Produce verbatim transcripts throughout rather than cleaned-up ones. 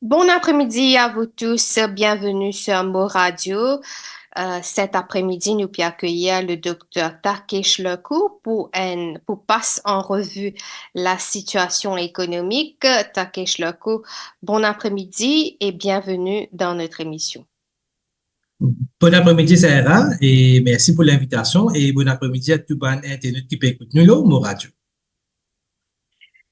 Bon après-midi à vous tous, bienvenue sur Mo Radio. Euh, cet après-midi, nou pe akeir le docteur Takesh Lakhoo pour un, pour passer en revue la situation économique. Takesh Lakhoo, bon après-midi et bienvenue dans notre émission. Bon apremidi Zahra, e mersi pou linvitasion, e bon apremidi a tou bann internat ki pe ekout nou lor Mo Radio.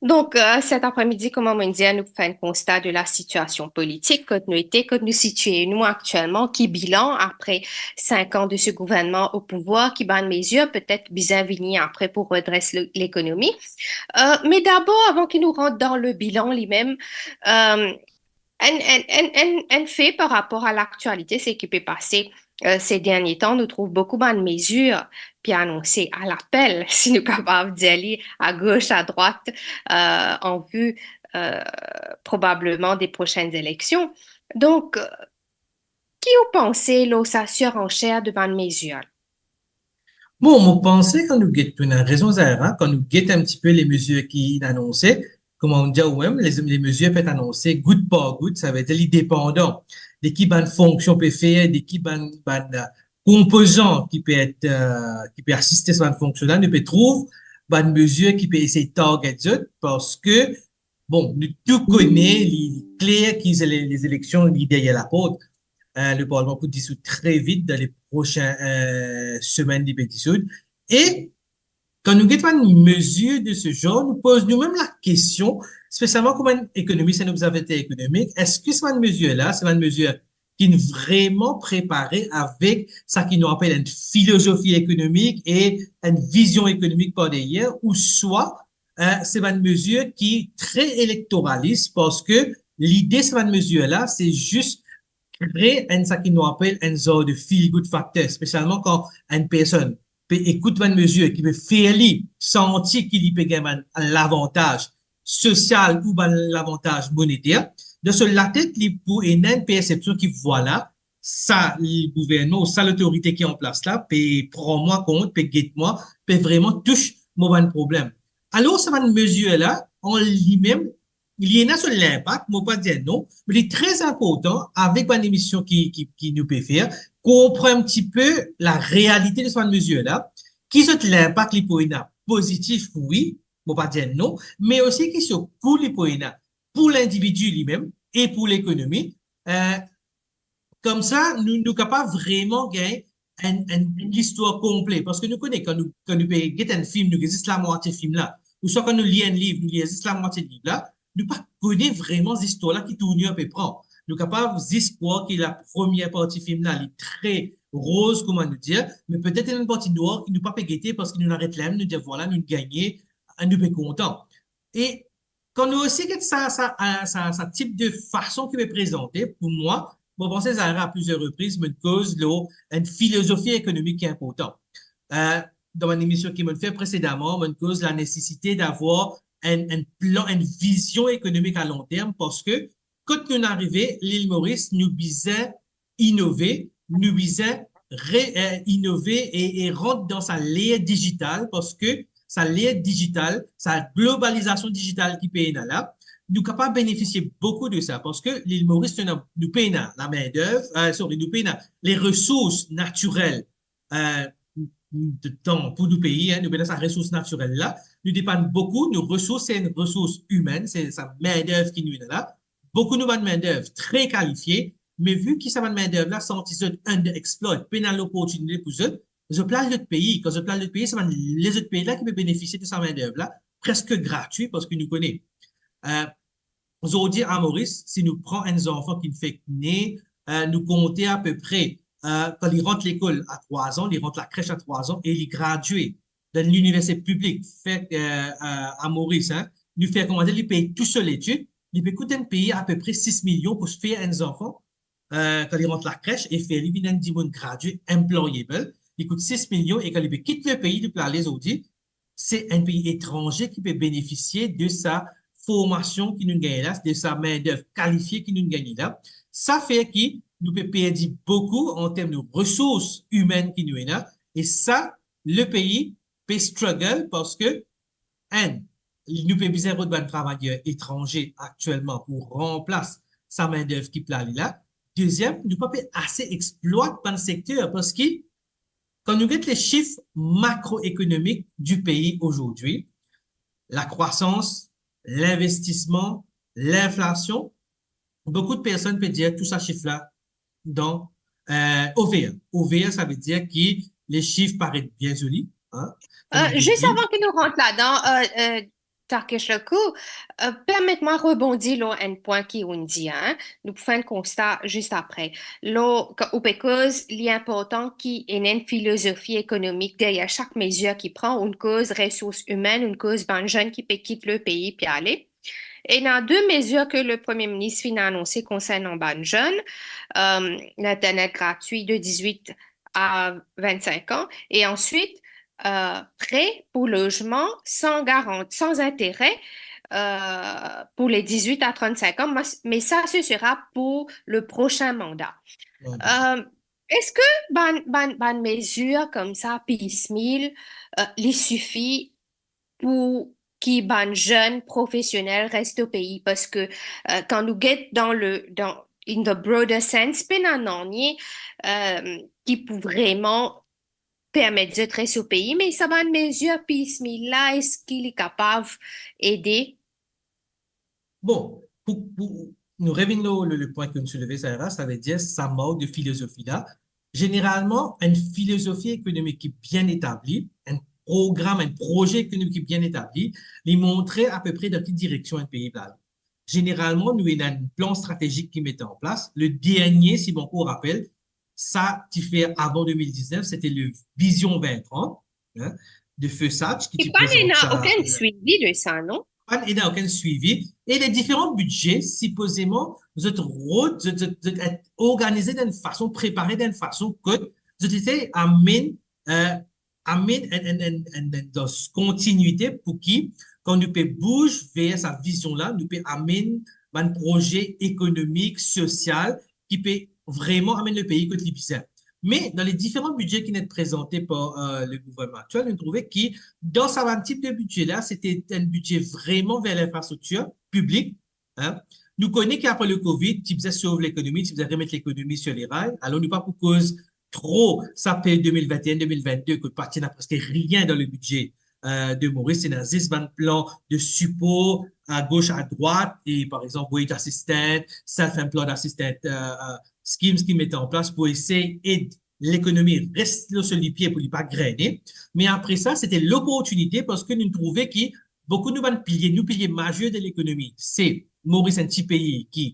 Donk, euh, cet après-midi, kouma mo dir, nou fer enn konsta de la sitiasion politik kot nou ete, kot nou sitiye nou aktielman, ki bilan apre sink an de se gouvernman o pouvwar, ki bann mezir petet bizin vini apre pou redres le-, lekonomi. Euh, me dabor, avan ki nou rant dan le bilan limem, euh, enn, enn, enn, enn, enn fe par rapor a laktialite, seki pe pase, euh, se dernie tan, nou trouv boukou bann mezir pe anonse a lapel, si nou kapav dir li, a gos, a drwat, euh, an vi, euh, probableman de prosenn eleksion. Donk, euh, ki ou panse lor sa siransher de bann mezir? Bon, mo panse kan nou get, ou ena rezon Zahra, kan nou get enn tipe le mezir ki inn anonse, kouma ou dir ou mem, le, le mezir pe et anonse gout par gout, savedir li depandan de ki bann fonksion pe fer, de ki bann, bann, euh, konpozan ki pe et, euh, ki pe asiste sa bann fonksion la, nou pe trouv bann mezir ki pe esey target zot, parski, bon, nou tou kone, li, li kler ki le, le eleksion li deryer laport. Euh, le parlman pou disoud tre vit, dan le prosin, euh, semenn li pe disoud. E kan nou get bann mezir de se zanr, nou poz nou mem lakestion, spesialman kouma enn ekonomis, enn obzervater ekonomik, eski sa bann mezir la, sa bann mezir ki'nn vreman prepare avek seki nou apel enn filozofi ekonomik e enn vizion ekonomik par deryer, ouswa, euh, se bann mezir ki tre elektoralis, parski lide sa bann mezir la, se zis kre enn, seki nou apel enn zanr de feel good factor, spesialman kan enn personn pe ekout bann mezir ki pe fer li santi ki li pe gagn bann lavantaz sosial ou bann lavantaz moneter, dan so latet li pou ena enn persepsion ki, vwala, sa gouvernman ou sa lotorite ki an plas la pe pran mwa kont, pe get mwa, pe vreman tous mo bann problem. Alor, sa bann mezir la, an limem, li ena so linpak, mo pa dir non, me li tre inportan avek bann emision ki, ki, ki nou pe fer, konpran enn tipe larealite de sa bann mezir la, ki sort linpak li pou ena, pozitif, wi, mo pa dir non, me osi ki so kou li pou ena pou lindividi limem e pou lekonomi. Euh, koumsa, nou, nou kapav vreman gagn enn, enn, enn listwar konple. Parski nou kone, kan nou, kan nou pe get enn fim, nou get zis lamwatie fim la. Ouswa kan nou lir enn liv, nou lir zis lamwatie liv la. Nou pa kone vreman zistwar la ki tournir pe pran. Nou kapav zis krwar ki lapremier parti fim la, li tre roz, kouma nou dir, me petet ena enn parti nwar ki nou pa pe gete parski nou aret la, nou dir, vwala, nou gagne, nou pe kontan. E kan nou osi get sa, sa, sa, sa tip de fason ki pe prezante, pou mwa, mo panse Zahra, a plizier repriz, mo'nn koz lor enn filozofi ekonomik ki inportan. Euh, dan bann emision ki mo'nn fer presedaman, mo'nn koz lanesesite davwar enn, enn plan, enn vizion ekonomik a long term, parski kot nou'nn arive, Lil Moris, nou bizin inove, nou bizin re-, euh, inove e, e rant dan sa ler digital, parski sa ler digital, sa globalizasion digital ki pe ena la, nou kapav benefisie boukou de sa, parski Lil Moris, nou ena, nou pena lamendev, euh, sorry, nou pena le resours natirel, euh, de tan pou nou pei, hein, nou pena sa resours natirel la, nou depann boukou, nou resours, se enn resours imenn, se sa mendev ki nou ena la, boukou nou bann mendev tre kalifie, me vi ki sa bann mendev la santi zot underexploit, pena loportinite pou zot, zot pe al lot pei. Kan zot pe al lot pei, se bann lezot pei la ki pe benefisie de sa mendev la, preske gratwi, parski nou kone. Euh, zordi a Moris, si nou pran enn zanfan ki fek ne, euh, nou konte apepre, euh, kan li rant lekol a trwa an, li rant lakres a trwa an e li gradie dan liniversite piblik, fer, euh, euh, a Moris, hein, nou fer kouma li pey tou so letid, li pe kout enn pei apepre sis milion pou fer enn zanfan, euh, kan li rant lakres e fer li vinn enn dimoun gradie, employable, li kout sis milion e kan li pe kit lepei, li pe ale zordi, se enn pei etranze ki pe benefisie de sa formasion ki nou gagne la, de sa mendev kalifie ki nou gagne la. Sa fer ki nou pe perdi boukou an term de resours imenn ki nou ena, e sa, lepei pe struggle parski, enn, nou pe bizin rod bann travayer etranze aktielman pou ranplas sa mindev ki pe ale la. Deziem, nou pa pe ase explwat bann sekter, parski kan nou get le sif makroekonomik di pei azordi, lakrwasans, linvestisman, linflasion, boukou de personn pe dir tou sa sif la dan, eh, O V A. O V A, sa ve dir ki le sif paret bien zoli, hein, Euh, zis avan ki nou rant ladan, euh, euh, Takesh Laku, euh, permet mwa rebondi lor enn pwin ki ou'nn dir, hein. Nou pou fer enn konsta zis apre. Lor, kan ou pe koz, li inportan ki ena enn filozofi ekonomik deryer sak mezir ki pran, ou'nn koz resours imenn, ou'nn koz bann zenn ki pe kit le pei pe ale. Ena de mezir ke le Premie Minis finn anonse konsernan bann zenn, euh, l'internet gratwi de dizwit a vennsink an, e answit, euh, pre pou lozman san garan-, san intere, euh, pou le dizwit a trannsink an, mas-, me sa, se sera pou le prosin manda. Mhm. Euh, eski bann, bann, bann mezir koumsa, piecemeal, euh, li sifi pou ki bann zenn profesionel res o pei? Parski, euh, kan nou get dan le, dan, in the broader sense, pena nanye, euh, ki pou vreman permet zot res o pei, me sa bann mezir piecemeal la, eski li kapav ede? Bon, pou, pou nou revinn lor le, le pwin ki ou'nn souleve, Sarah, sa ve dir sa mank de filozofi la. Zeneralman, enn filozofi ekonomik ki bien etabli, enn program, enn proze ekonomik ki bien etabli, li montre apepre dan ki direksion enn pei pe ale. Zeneralman, nou ena enn plan stratezik ki mete an plas. Le dernie, si mo ankor rapel, sa ti fer avan de mil diznef, sete le Vision vingt trente, hein, de Feu Satch, ki ti prezant sa. Ki pa ena okenn swivi de sa, non? Pa ena okenn swivi. E le diferan bidze, sipozeman, zot rod, zot, zot, zot et organize dan enn fason, prepare dan enn fason kot zot ete amenn, euh, amenn enn, enn, enn, enn, enn dans kontinite pou ki, kan nou pe bouz ver sa vizion la, nou pe amenn bann proze ekonomik, sosial, ki pe vreman amenn le pei kot li bizin. Me dan le diferan bidze ki inn et prezante par, euh, le gouvernman aktiel, nou trouve ki dan sa bann tip de bidze la, sete enn bidze vreman ver linfrastriktir piblik, hein. Nou kone ki apre le Covid, ti bizin sov lekonomi, ti bizin remet lekonomi sir leray. Alor, nou pa pou koz tro sa pe de mil vinteen, de mil vennde, kot pa ti ena preske rien dan le bidze, euh, de Moris, ti ena zis bann plan de sipor a gos, a drwat, e par exanp, wage assistance, self-employed assistance, euh, euh, schemes ki mete an plas pou esey ed lekonomi res lor so lipie pou li pa grene. Me apre sa, sete loportinite parski nou trouve ki boukou nou bann pilie, nou pilie mazer de lekonomi, se Moris, enn ti pei ki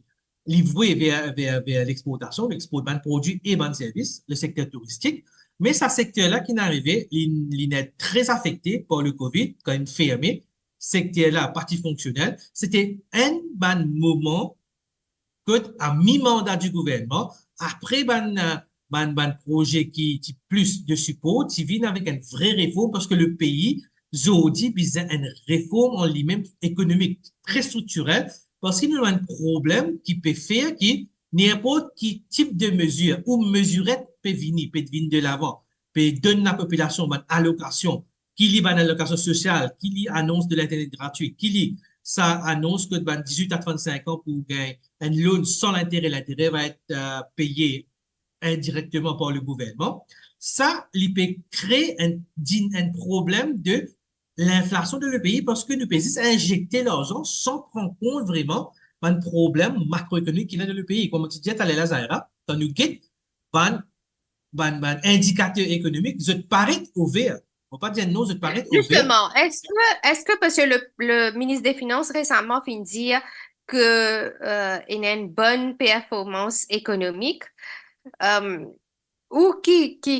li voue ver, ver, ver lexportasion, lexport bann prodwi e bann servis, le sekter touristik. Me sa sekter la ki inn arive, li, li inn et tre afekte par le Covid, kan inn ferme, sekter la pa ti fonksionel. Sete enn bann moman kot a mi-manda di gouvernman, apre bann, euh, bann, bann proze ki ti plis de sipor, ti vinn avek enn vre reform, parski le pei zordi bizin enn reform an limem ekonomik, tre striktirel, parski nou ena enn problem ki pe fer ki ninport ki tip de mezir ou meziret pe vini, pe vinn delavan, pe donn lapopilasion bann alokasion, ki li bann alokasion sosial, ki li anons de l'internet gratwi, ki li sa anons kot bann dizwit a trannsink an pou gagn enn loan san lintere, lintere va et, euh, peye indirekteman par le gouvernman. Sa, li pe kre enn, din-, enn problem de linflasion dan le pei, parski nou pe zis inzekte larzan san pran kont vreman bann problem makroekonomik ki ena dan le pei. Kouma ti dir taler la, Zahra, kan nou get bann, bann, bann indikater ekonomik, zot paret over. Mo pa dir non, zot paret over. Zisteman, eski, eski, parski le, le minis de finans resaman finn dir ke, euh, ena enn bonn performans ekonomik, euh, ou ki, ki,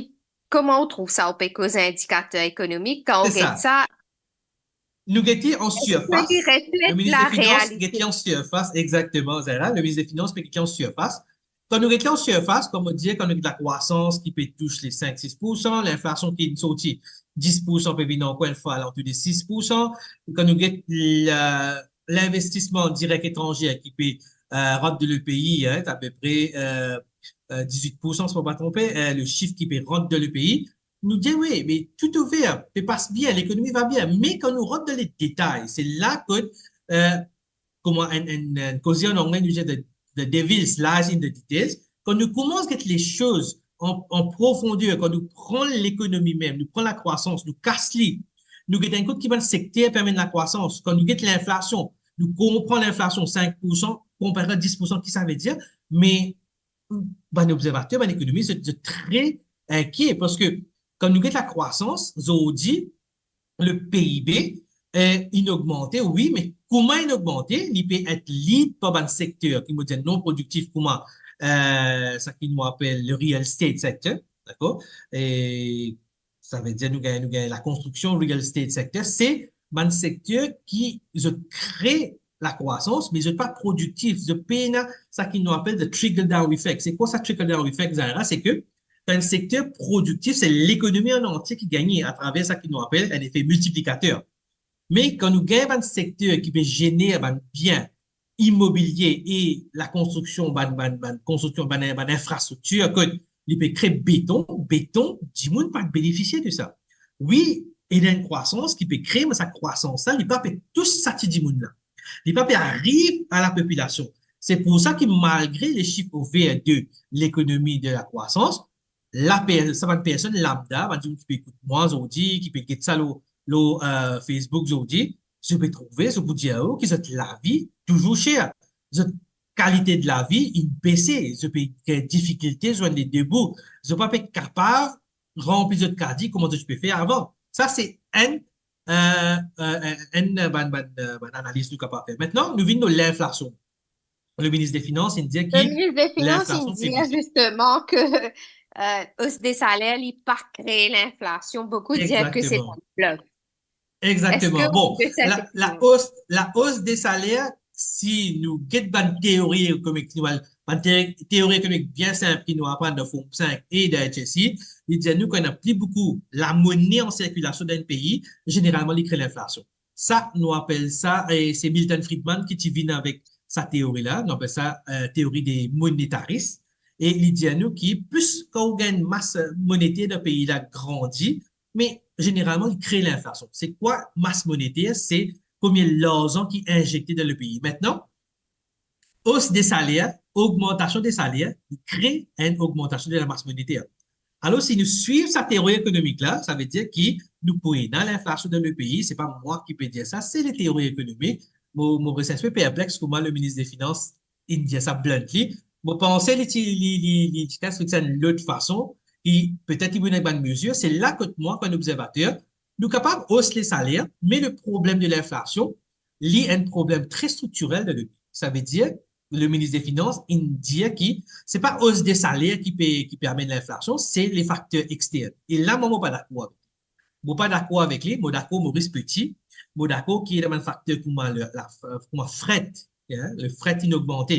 kouma ou trouv sa, ou pe koz indikater ekonomik, kan ou get sa, nou gete an sirfas. Eski li reflet larealite? Le minis de finans gete an sirfas, exakteman, Zahra. Le minis de finans pe gete an sirfas. Kan nou gete an sirfas, kouma mo dir, kan nou get lakrwasans ki pe tous le sink, sis poursan, linflasion ki sorti dis poursan pe vinn ankor enn fwa alantour de sis poursan. Kan nou get la, linvestisman direk etranze ki pe, euh, rant dan le pei, hein, apepre, euh, euh, dizwit poursan, si mo pa tronpe, euh, le sif ki pe rant dan le pei. Nou dir, wi, me tou over, pe pas bien, lekonomi va bien. Me kan nou rant dan le detay, se la kot, euh, kouma enn, enn, enn koze an angle, nou dir the the devil lies in the details. Kan nou koumans get les choses an, an profonder, kan nou pran lekonomi mem, nou pran lakrwasans, nou kas li, nou get enn kot ki bann sekter pe amenn lakrwasans. Kan nou get linflasion, nou konpran linflasion, sink pour san konpare dis pour san, ki sa vedir, me bann obzervater, bann ekonomis, zot, zot tre inkie, parski kan nou get lakrwasans, zordi, le P I B, eh, inn ogmante, wi, me kouma inn ogmante? Li pe et lid par bann sekter, ki mo dir non prodiktif, kouma, eh, sa ki nou apel le real estate sector, dakor? E sa vedir nou gagn, nou gagn lakonstriksion, real estate sector, se bann sekter ki zot kre lakrwasans, me zot pa prodiktif, zot pena sa ki nou apel the trickle down effect. Se kwa sa trickle down effect, Zahra? Se ke bann sekter prodiktif, se lekonomi an antie ki gagne atraver sa ki nou apel enn efe miltiplikater. Me kan nou gagn bann sekter ki pe zener bann bien imobilie e lakonstriksion, bann, bann, bann konstriksion, bann, bann infrastriktir, kot li pe kre beton, beton, dimoun pa benefisie de sa. Wi, ena enn krwasans ki pe kre, me sa krwasans la, li pa pe tous sa ti dimoun la. Li pa pe ariv a lapopilasion. Se pou sa ki malgre le chiffre vert de lekonomi de lakrwasans, la per-, sa bann personn lambda, bann dimoun ki pe ekout mwa zordi, ki pe get sa lor, lor, eh, Facebook zordi, zot pe trouve, zot pou dir, oh, ki zot lavi touzour ser. Zot kalite de lavi inn bese, zot pe gagn difikilte zwenn ledebou, zot pa pe kapav ranpli zot kadi kouma zot ti pe fer avan. Sa se enn, eh, eh, enn bann, bann, eh, bann analiz nou kapav fer. Aster, nou vinn lor linflasion. Le minis de Finans inn dir ki... Le minis de Finans inn dir zisteman ke, eh, os de saler, li pa kre linflasion. Boukou dir ke se enn blof. Exactement. Bon, la, la os, la os de saler, si nou get bann teori ekonomik, nou al, bann te-, teori ekonomik bien sinp ki nou aprann dan Form sink e dan H S E, li dir nou kan ena pli boukou lamone an sirkilasion dan enn pei, zeneralman li kre linflasion. Sa, nou apel sa, e se Milton Friedman ki ti vinn avek sa teori la, nou apel sa, eh, teori de monetaris. E li dir nou ki plis kan ou gagn mas moneter dan pei la grandi, me zeneralman, li kre linflasion. Se kwa mas moneter? Se konbien larzan ki inzekte dan le pei. Aster, os de saler, ogmantasion de saler, li kre enn ogmantasion de la mas moneter. Alor, si nou swiv sa teori ekonomik la, sa ve dir ki nou pou ena linflasion dan le pei, se pa mwa ki pe dir sa, se le teori ekonomik. Mo, mo res inpe perplex kouma le minis de Finans inn dir sa bluntly. Mo panse li ti, li, li, li ti eksplik sa enn lot fason, ki petet li pou ena bann mezir. Se la kot mwa, kouma obzervater, nou kapav os le saler, me le problem de linflasion, li enn problem tre striktirel dan le pei. Sa ve dir, le minis de Finans inn dir ki se pa os de saler ki pe, ki pe amenn linflasion, se le fakter extern. E la, mwa, mo pa dakor avek li. Mo pa dakor avek li, mo dakor Maurice Petit, mo dakor ki ena bann fakter kouma le, la, kouma fret, hein, le fret inn ogmante,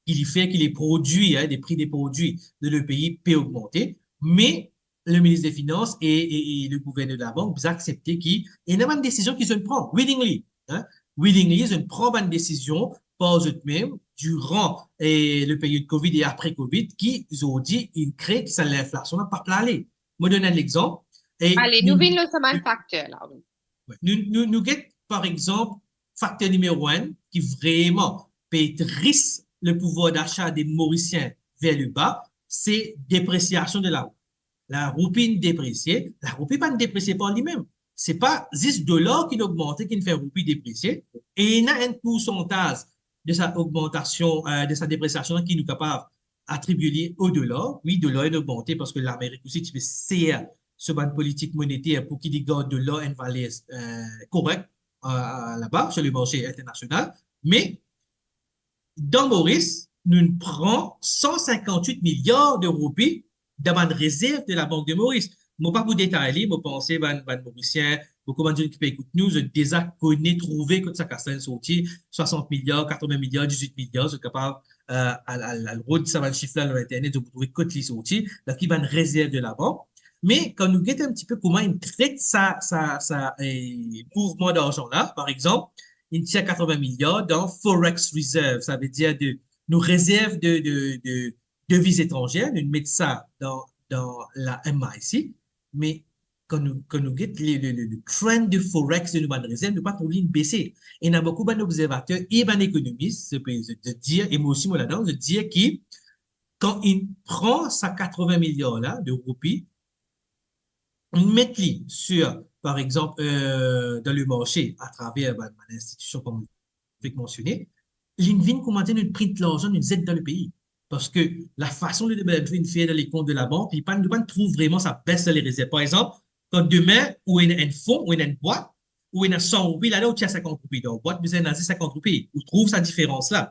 ki li fer ki le prodwi, hein, le pri de prodwi dan le pei pe ogmante, me le minis de Finans e, e, e le gouverner de la bank, bizin aksepte ki ena bann desizion ki zot pran willingly, hein, willingly, zot pran bann desizion par zot mem, diran, e, le period Covid e apre Covid, ki zordi inn kre ki sa linflasion la pa pe ale. Mo donn enn lexanp. E ale, nou, nou vinn lor sa bann fakter la, wi. Wi. Nou, nou, nou get, par exanp, fakter nimero enn ki vreman pe tris le pouvwar dasa de Morisien ver le ba, se depresiasion de la roupi. La roupi inn depresie, la roupi pa'nn depresie par limem. Se pa zis dolar ki'nn ogmante ki'nn fer roupi depresie, e ena enn poursantaz de sa ogmantasion, eh, de sa depresiasion la ki nou kapav atribie li o dolar. Wi, dolar inn ogmante parski Lamerik osi ti pe ser so bann politik moneter pou ki li gard dolar enn valer, eh, korek, eh, laba, sur le marse internasional. Me dan Moris, nou pran san sinkant-wit miliar de roupi dan bann rezerv de la Bank de Maurice. Mo pa pou detay li, mo panse bann, bann Morisien, boukou bann dimoun ki pe ekout nou, zot deza kone trouve kot sa kas la inn sorti, swasant miliar, katreven miliar, dizwit miliar, zot kapav, eh, al, al, al rod sa bann sif la lor internet, zot pou trouve kot li sorti, dan ki bann rezerv de la bank. Me kan nou get enn tipe kouma inn tret sa, sa, sa, eh, mouvman larzan la, par exanp, inn tir katreven miliar dan forex reserve, sa ve dir de, nou rezerv de, de, de deviz etranzer, nou met sa dan, dan la M I C, me kan nou, kan nou get le, le, le, le trend de forex de nou bann rezerv, nou pa trouv li inn bese. Ena boukou bann obzervater e bann ekonomis, zot pe, zot, zot dir, e mwa osi mo ladan, zot dir ki kan inn pran sa katrevin miliar la de roupi, inn met li sur, par exanp, euh, dan le marse atraver bann, bann institision kouma fek mansione, li vinn kouma dir nou print larzan, nou zet dan le pei. Parski lafason le Bank fer dan le kont de labank, li pa, nou pa trouv vreman sa bes dan le rezerv. Par exanp, kan demin ou ena enn fon, ou ena enn bwat, ou ena san roupi ladan, ou tir sinkant roupi dan bwat, bizin ena zis sinkant roupi. Ou trouv sa diferans la.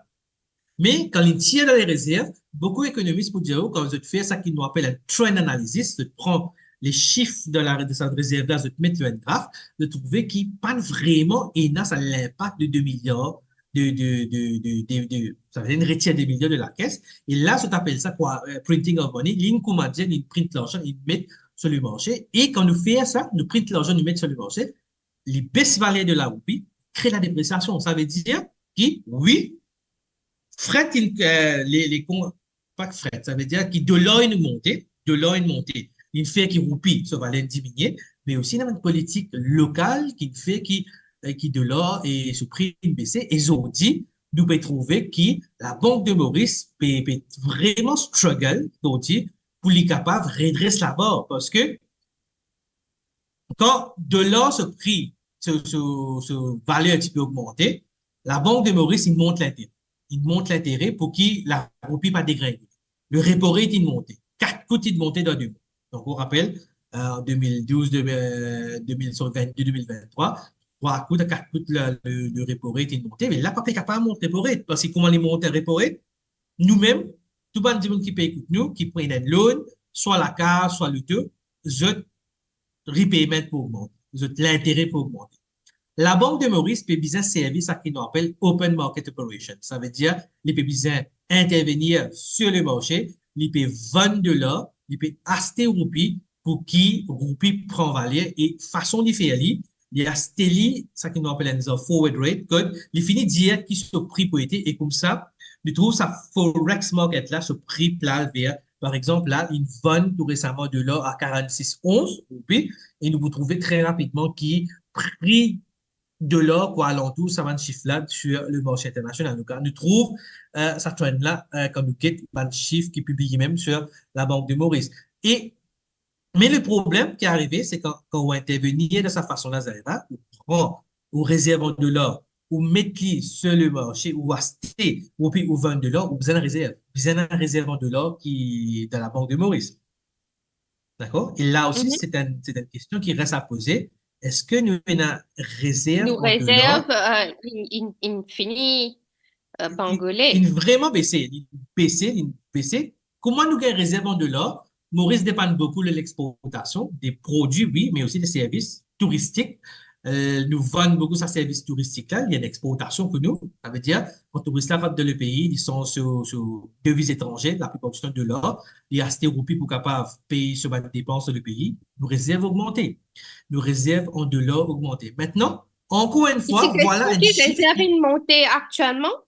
Me kan li tir dan le rezerv, boukou ekonomis pou dir ou, kan zot fer sa ki nou apel enn trend analysis, zot pran le sif dan la, dan sa rezerv la, zot met lor enn graf, zot trouve ki pa vreman ena sa linpak de de miliar de, de, de, de, de, de, sa ve dir, inn retir de miliar de lakes. E la, zot apel sa kwa, euh, printing of money, li kouma dir, li print larzan, li met sur le marse. E kan nou fer sa, nou print larzan, nou met sur le marse, li bes valer de la roupi, kre la depresiasion. Sa ve dir ki, wi, fret, euh, le, le kon-, pa ki fret, sa ve dir ki dolar inn monte, dolar inn monte, inn fer ki roupi so valer diminie, me osi ena bann politik lokal ki fer ki, euh, ki dolar e so pri inn bese. E zordi, nou pe trouve ki Labank de Moris pe, pe vreman struggle zordi pou li kapav redres labar, parski kan dolar so pri, so, so, so valer ti pe ogmante, Labank de Moris inn mont lintere. Inn mont lintere pou ki laroupi pa degringole. Le repo rate inn monte. Kat kout inn monte dan de mwa. Donk, ou rapel, euh, an de mil douz, de, euh, de mil, sorry, vennde, de mil venntrwa, trwa kout a kat kout le, le, le repo rate inn monte. Me la, pa pe kapav mont repo rate, parski kouma li mont repo rate, nou mem, tou bann dimoun ki pe ekout nou, ki pran enn loan, swa lakaz, swa loto, zot repayment pou ogmante, zot lintere pou ogmante. Labank de Moris pe bizin servi sa ki nou apel open market operation. Sa ve dir, li pe bizin intervenir sur le marse, li pe vann dolar, li pe aste roupi pou ki roupi pran valer, e fason li fer li, li aste li, sa ki nou apel enn forward rate, kot li fini dir ki so pri pou ete, e koumsa, nou trouv sa forex market la, so pri pla ver, par exanp, la, inn vann tou resaman dolar a karannsis onz roupi, e nou pou trouve tre rapidman ki pri dolar, kwa, alantour sa bann sif la sur le marse internasional. Donk, nou trouv, euh, sa trend la, euh, kan nou get bann sif ki pibliye mem sur Labank de Moris. E, me le problem ki arive, se kan, kan ou intervenir dan sa fason la, Zahira, ou pran ou rezerv an dolar, ou met li sur le marse, ou aste, ou pi ou vann dolar, ou bizin rezerv. Bizin rezerv an dolar ki dan Labank de Moris. Dakor? E la osi, mhm, se enn, se enn kestion ki res a poze. Eski nou ena rezerv an dolar? Nou rezerv, euh, inn, inn, inn fini, euh, pangole. Inn, inn vreman bese, inn bese, inn bese. Kouma nou gagn rezerv an dolar? Moris depann boukou lor lexportasion, de prodwi, wi, me osi de servis touristik. Euh, nou vann boukou sa servis touristik la, li enn exportasion pou nou. Sa ve dir, kan touris la rant dan le pei, li sanz so, so deviz etranze, laplipar ditan dolar, li aste roupi pou kapav pey so bann depans dan le pei, nou rezerv ogmante. Nou rezerv an dolar ogmante. Aster, ankor enn fwa, vwala enn sif ki... Eski le rezerv inn monte aktielman?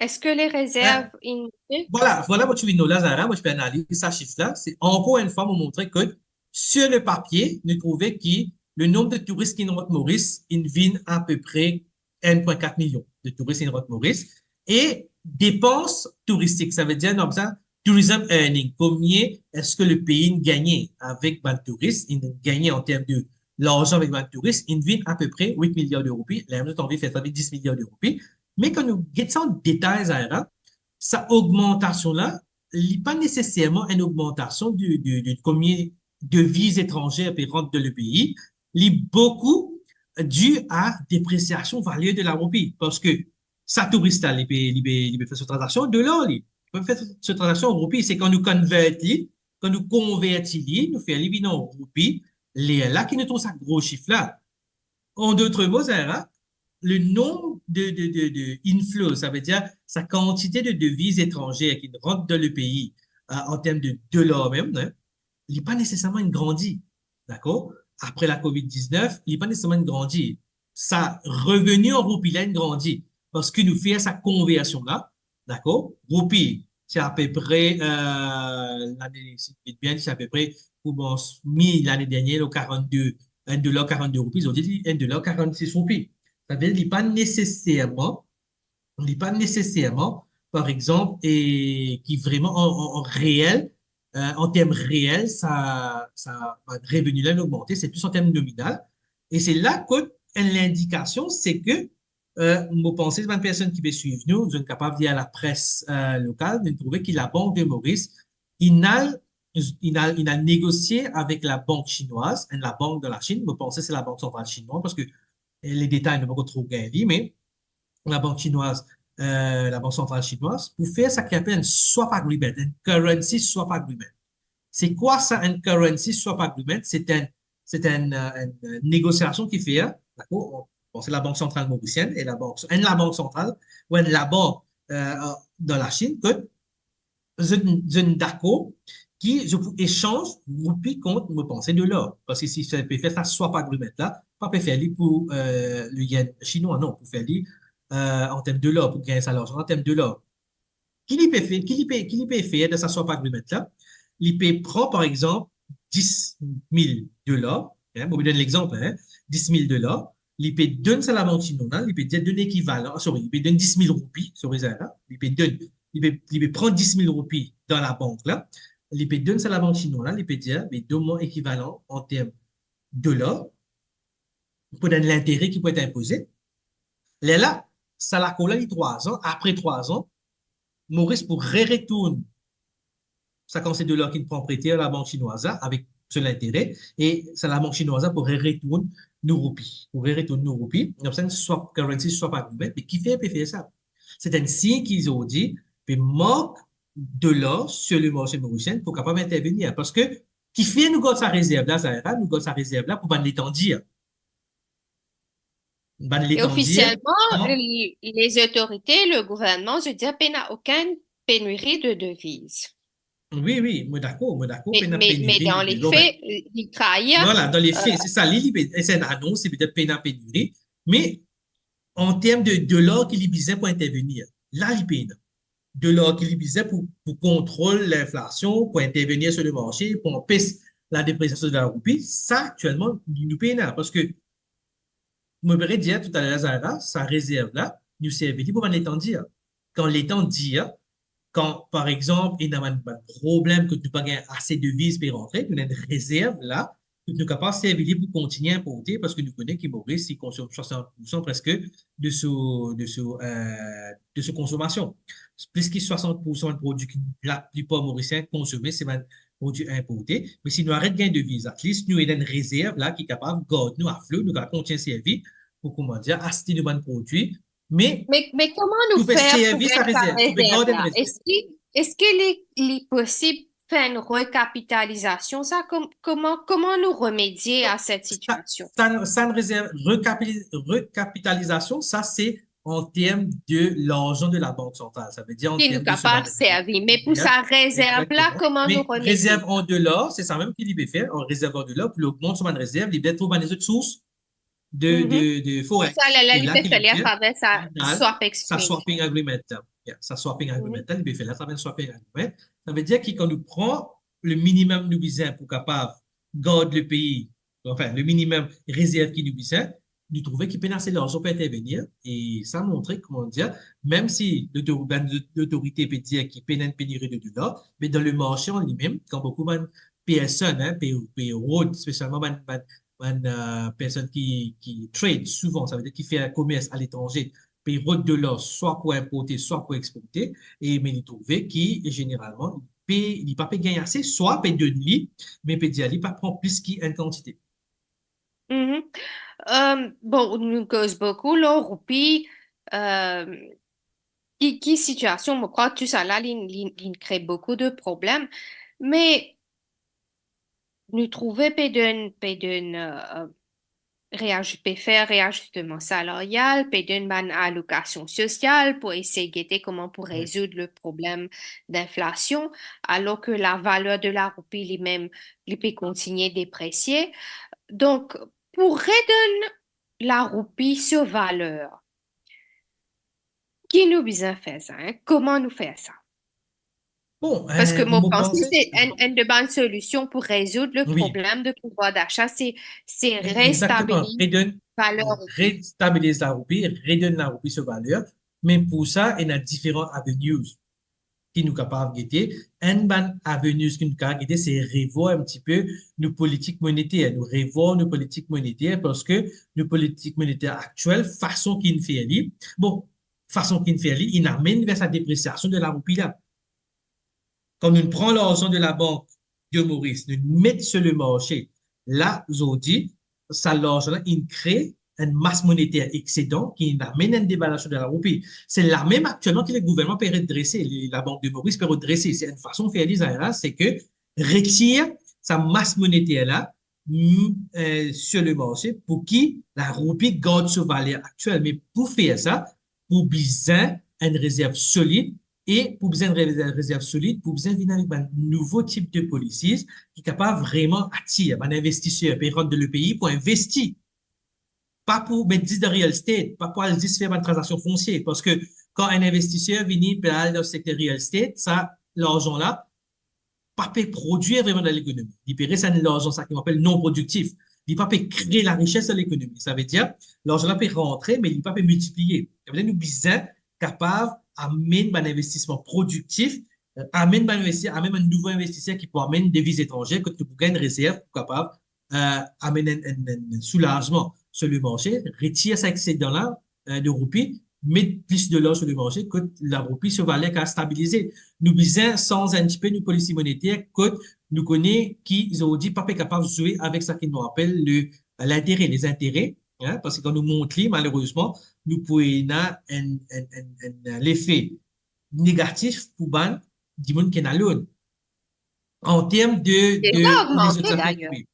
Eski le rezerv inn monte? Vwala, vwala, mo ti vinn la, Zahira, mo ti pe analiz sa sif la. Se ankor enn fwa, mo montre ki, sur le papie, nou trouve ki le nonb de touris ki rant Moris, inn vinn apepre enn pwin kat milion de touris inn rant Moris. E depans touristik, sa ve dir, nou apel sa tourism earning, konbien eski le pei inn gagne avek bann touris, inn gagne an term de larzan avek bann touris, inn vinn apepre wit miliar de roupi, lamem zot anvi fer sa vinn dis miliar de roupi. Me kan nou get sa an detay, Zahira, sa ogmantasion la, li pa neseserman enn ogmantasion de, de, de konbien deviz etranze pe rant dan le pei, li boukou di a depresiasion valer de la roupi, parski sa touris la, li pe, li pe, li pe fer so tranzaksion an dolar, li. Li pa fer so tranzaksion an roupi, se kan nou convert li, kan nou konverti li, nou fer li vinn an roupi, lerla ki nou trouv sa gro sif la. An dot mo, Zahira, le nonb de, de, de, de inflow, sa ve dir sa kantite de deviz etranze ki rant dan le pei, euh, an term de dolar mem, hein, li pa neseserman inn grandi, dakor? Apre la covid diznef, li pa neseserman inn grandi. Sa reveni an roupi la inn grandi, parski nou fer sa konversion la, dakor? Roupi, se apepre, euh, lane, si mo konn bien, se apepre koumans mi lane dernie lor karannde, enn dolar karannde roupi, zordi li enn dolar karannsis roupi. Savedir li pa neseserman, li pa neseserman, par exanp, e ki vreman an, an, an reel, eh, an term reel, sa, sa, bann reveni la inn ogmante, se plis an term nominal. E se la kot enn lindikasion, se ke, eh, mo panse bann personn ki pe swiv nou, zot kapav lir lapres, eh, lokal, zot trouve ki Labank de Moris, inn al, inn al, inn al negosie avek labank sinwaz, enn labank dan Lasinn, mo panse se Labank Santral Sinwaz, parski, eh, le detay, nou pa'nn tro gagn li, me labank sinwaz, eh, Labank Santral Sinwaz, pou fer sa ki apel enn swap agreement, enn currency swap agreement. Se kwa sa, enn currency swap agreement? Se enn, se enn, eh, enn, eh, negosiasion ki fer, dakor? Bon, se Labank Santral Morisienn e labank, enn labank santral ou enn labank, eh, dan Lasinn, kot zot, zot dakor ki zot pou esanz roupi kont, mo panse, dolar. Parski si sa pe fer sa swap agreement la, pa pe fer li pou, eh, le yen sinwa, non, pou fer li, eh, an term dolar, pou gagn sa larzan an term dolar. Ki li pe fer, ki li pe, ki li pe fer dan sa swap agreement la? Li pe pran, par exanp, dis mil dolar, hein, mo pe donn lexanp, hein, dis mil dolar, li pe donn sa labank sinwa la, li pe dir, donn ekivalan, sorry, li pe donn dis mil roupi, sorry, Zahra, li pe donn, li pe, li pe pran dis mil roupi dan labank la, li pe donn sa labank sinwa la, li pe dir, be donn mwa ekivalan an term dolar, pou donn lintere ki pou et inpoze. Lerla, sa lakor la, li trwa zan, apre trwa zan, Moris pou reretourn sa kantite dolar ki inn pran prete ar labank sinwaz la avek so lintere, e sa labank sinwaz la pou reretourn nou roupi, pou reretourn nou roupi, dan sa swap, currency swap agreement. Me kifer pe fer sa? Se enn sign ki zordi pe mank dolar sur le marché morisien pou kapav intervenir. Parski kifer nou gard sa rezerv la, Zahra? Nou gard sa rezerv la pou bann letan dir. Bann letan dir, ofisielman, non? Li, les autorités, le gouvernement, zot dir pena okenn peniri de deviz. Wi, wi, mo dakor, mo dakor, pena peniri de deviz. Me, me dan le fe, li trair. Vwala, dan le fe, se sa, li, li pe, se enn anons, li pe dir pena peniri, me an term de dolar ki li bizin pou intervenir, la li pena. Dolar ki li bizin pou, pou kontrol linflasion, pou intervenir sur le marché, pou anpes la depresiasion de la roupi, sa aktielman, nou pena, parski mo pe redir toutaler la, Zahra, sa rezerv la, nou servi li pou bann letan dir. Kan letan dir, kan, par exanp, ena bann, bann problem kot nou pa gagn ase deviz pe rantre, nou ena enn rezerv la, kot nou kapav servi li pou kontigne inporte, parski nou kone ki Moris, li konsom swasant poursan preske de so, de so, eh, de so konsomasion. Plis ki swasant poursan bann prodwi ki laplipar Morisien konsome, se bann prodwi inporte. Me si nou aret gagn deviz, at least nou ena enn rezerv la ki kapav gard nou aflo, nou kapav kontigne servi pou, kouma dir, aste nou bann prodwi. Me, me, me kouma nou fer pou gard sa rezerv la? Pou gard enn rezerv. Eski, eski li, li posib fer enn rekapitalizasion, sa, kom-, kouma, kouma nou remedie a set sitiasion? Sa, sa, sa enn rezerv, rekapi-, rekapitalizasion, sa se an term de larzan de Labank Santral, savedir an term de so bann rezerv. Ki nou kapav servi, me pou sa rezerv la, kouma nou remedie? Egzakteman. Me rezerv an dolar, se sa mem ki li pe fer, an rezerv an dolar, pou li ogmant so bann rezerv, li bizin trouv bann lezot sours de, de, de forex. Sa, la, la, li pe fer li atraver sa swap exchange. Sa swapping agreement la. Yeah, sa swapping agreement la, li pe fer li atraver swapping agreement. Savedir ki kan nou pran le minimum nou bizin pou kapav gard le pei, anfin, le minimum rezerv ki nou bizin, nou trouve ki pena ase larzan pou intervenir, e sa montre, kouma dir, mem si lotor-, bann lotorite pe dir ki pena enn peniri de dolar, me dan le marse an limem, kan boukou bann personn, hein, pe, pe rod, spesialman bann, bann, bann, eh, personn ki, ki trade souvan, savedir ki fer komers aletranze, pe rod dolar swa pou inporte, swa pou exporte, e me li trouve ki, zeneralman, pe, li pa pe gagn ase, swa pe donn li, me pe dir li pa pran plis ki enn kantite. Mhm. Eh, bon, nou koz boukou lor roupi, eh, ki, ki sitiasion, mo krwar tou sa la, li, li, li kre boukou de problem, me nou trouve pe donn, pe donn, eh, reaj-, pe fer reazisteman salarial, pe donn bann alokasion sosial pou esey gete kouma pou rezoud le problem dinflasion, alor ki lavaler de la roupi limem, li pe kontigne depresie. Donk, pou redonn la roupi so valer, ki nou bizin fer sa, hein? Kouma nou fer sa? Bon, parski mo panse se enn, enn de bann solision pou rezoud le problem de pouvwar dacha, se, se restabiliz valer. Egzakteman. Redonn, restabiliz laroupi, redonn laroupi so valer. Me pou sa, ena diferan avenues ki nou kapav gete. Enn bann avenues ki nou kapav gete, se revwar enn tipe nou politik monneter. Nou revwar nou politik monneter parski nou politik monneter aktiel, fason ki nou fer li, bon, fason ki nou fer li, inn amenn ver sa depresiasion de laroupi la. Kan nou pran larzan de Labank de Moris, nou met so le marse, la, zordi, sa larzan la inn kre enn mas moneter exedan ki inn amenn enn devaluasion de laroupi. Se la mem aktielman ki le gouvernman pe redrese, le, Labank de Moris pe redrese. Se enn fason fer li, sa la, se ke retir sa mas moneter la, mm, eh, sur le marse pou ki laroupi gard so valer aktiel. Me pou fer sa, pou bizin enn rezerv solid, e pou bizin enn re-, rezerv solid, pou bizin vinn avek bann nouvo tip de policies ki kapav vreman atir bann investiser pe rant dan le pei pou investi. Pa pou met zis dan real estate, pa pou al zis fer bann tranzaksion fonsie, parski kan enn investiser vini pe al dan sekter real estate, sa larzan la pa pe prodwir vreman dan lekonomi. Li pe res enn larzan, sa ki nou apel non prodiktif. Li pa pe kre larises dan lekonomi. Savedir, larzan la pe rantre, me li pa pe miltipliye. Savedir, nou bizin kapav amenn bann investisman prodiktif, eh, amenn bann investi-, amenn bann nouvo investiser ki pou amenn deviz etranze, kot nou pou gagn rezerv pou kapav, eh, amenn enn, enn, enn soulazman sur le marse, retir sa exedan la, eh, de roupi, met plis de lor sur le marse, kot laroupi so valer kapav stabilize. Nou bizin sanz enn tipe nou polisi moneter, kot nou kone ki zordi pa pe kapav zwe avek sa ki nou apel le, lintere, les intérêts, hein, parski kan nou mont li, malerezman, nou pou ena enn, enn, enn, enn lefe negatif pou bann dimoun ki ena loan. An term de, de lezot zafer, wi.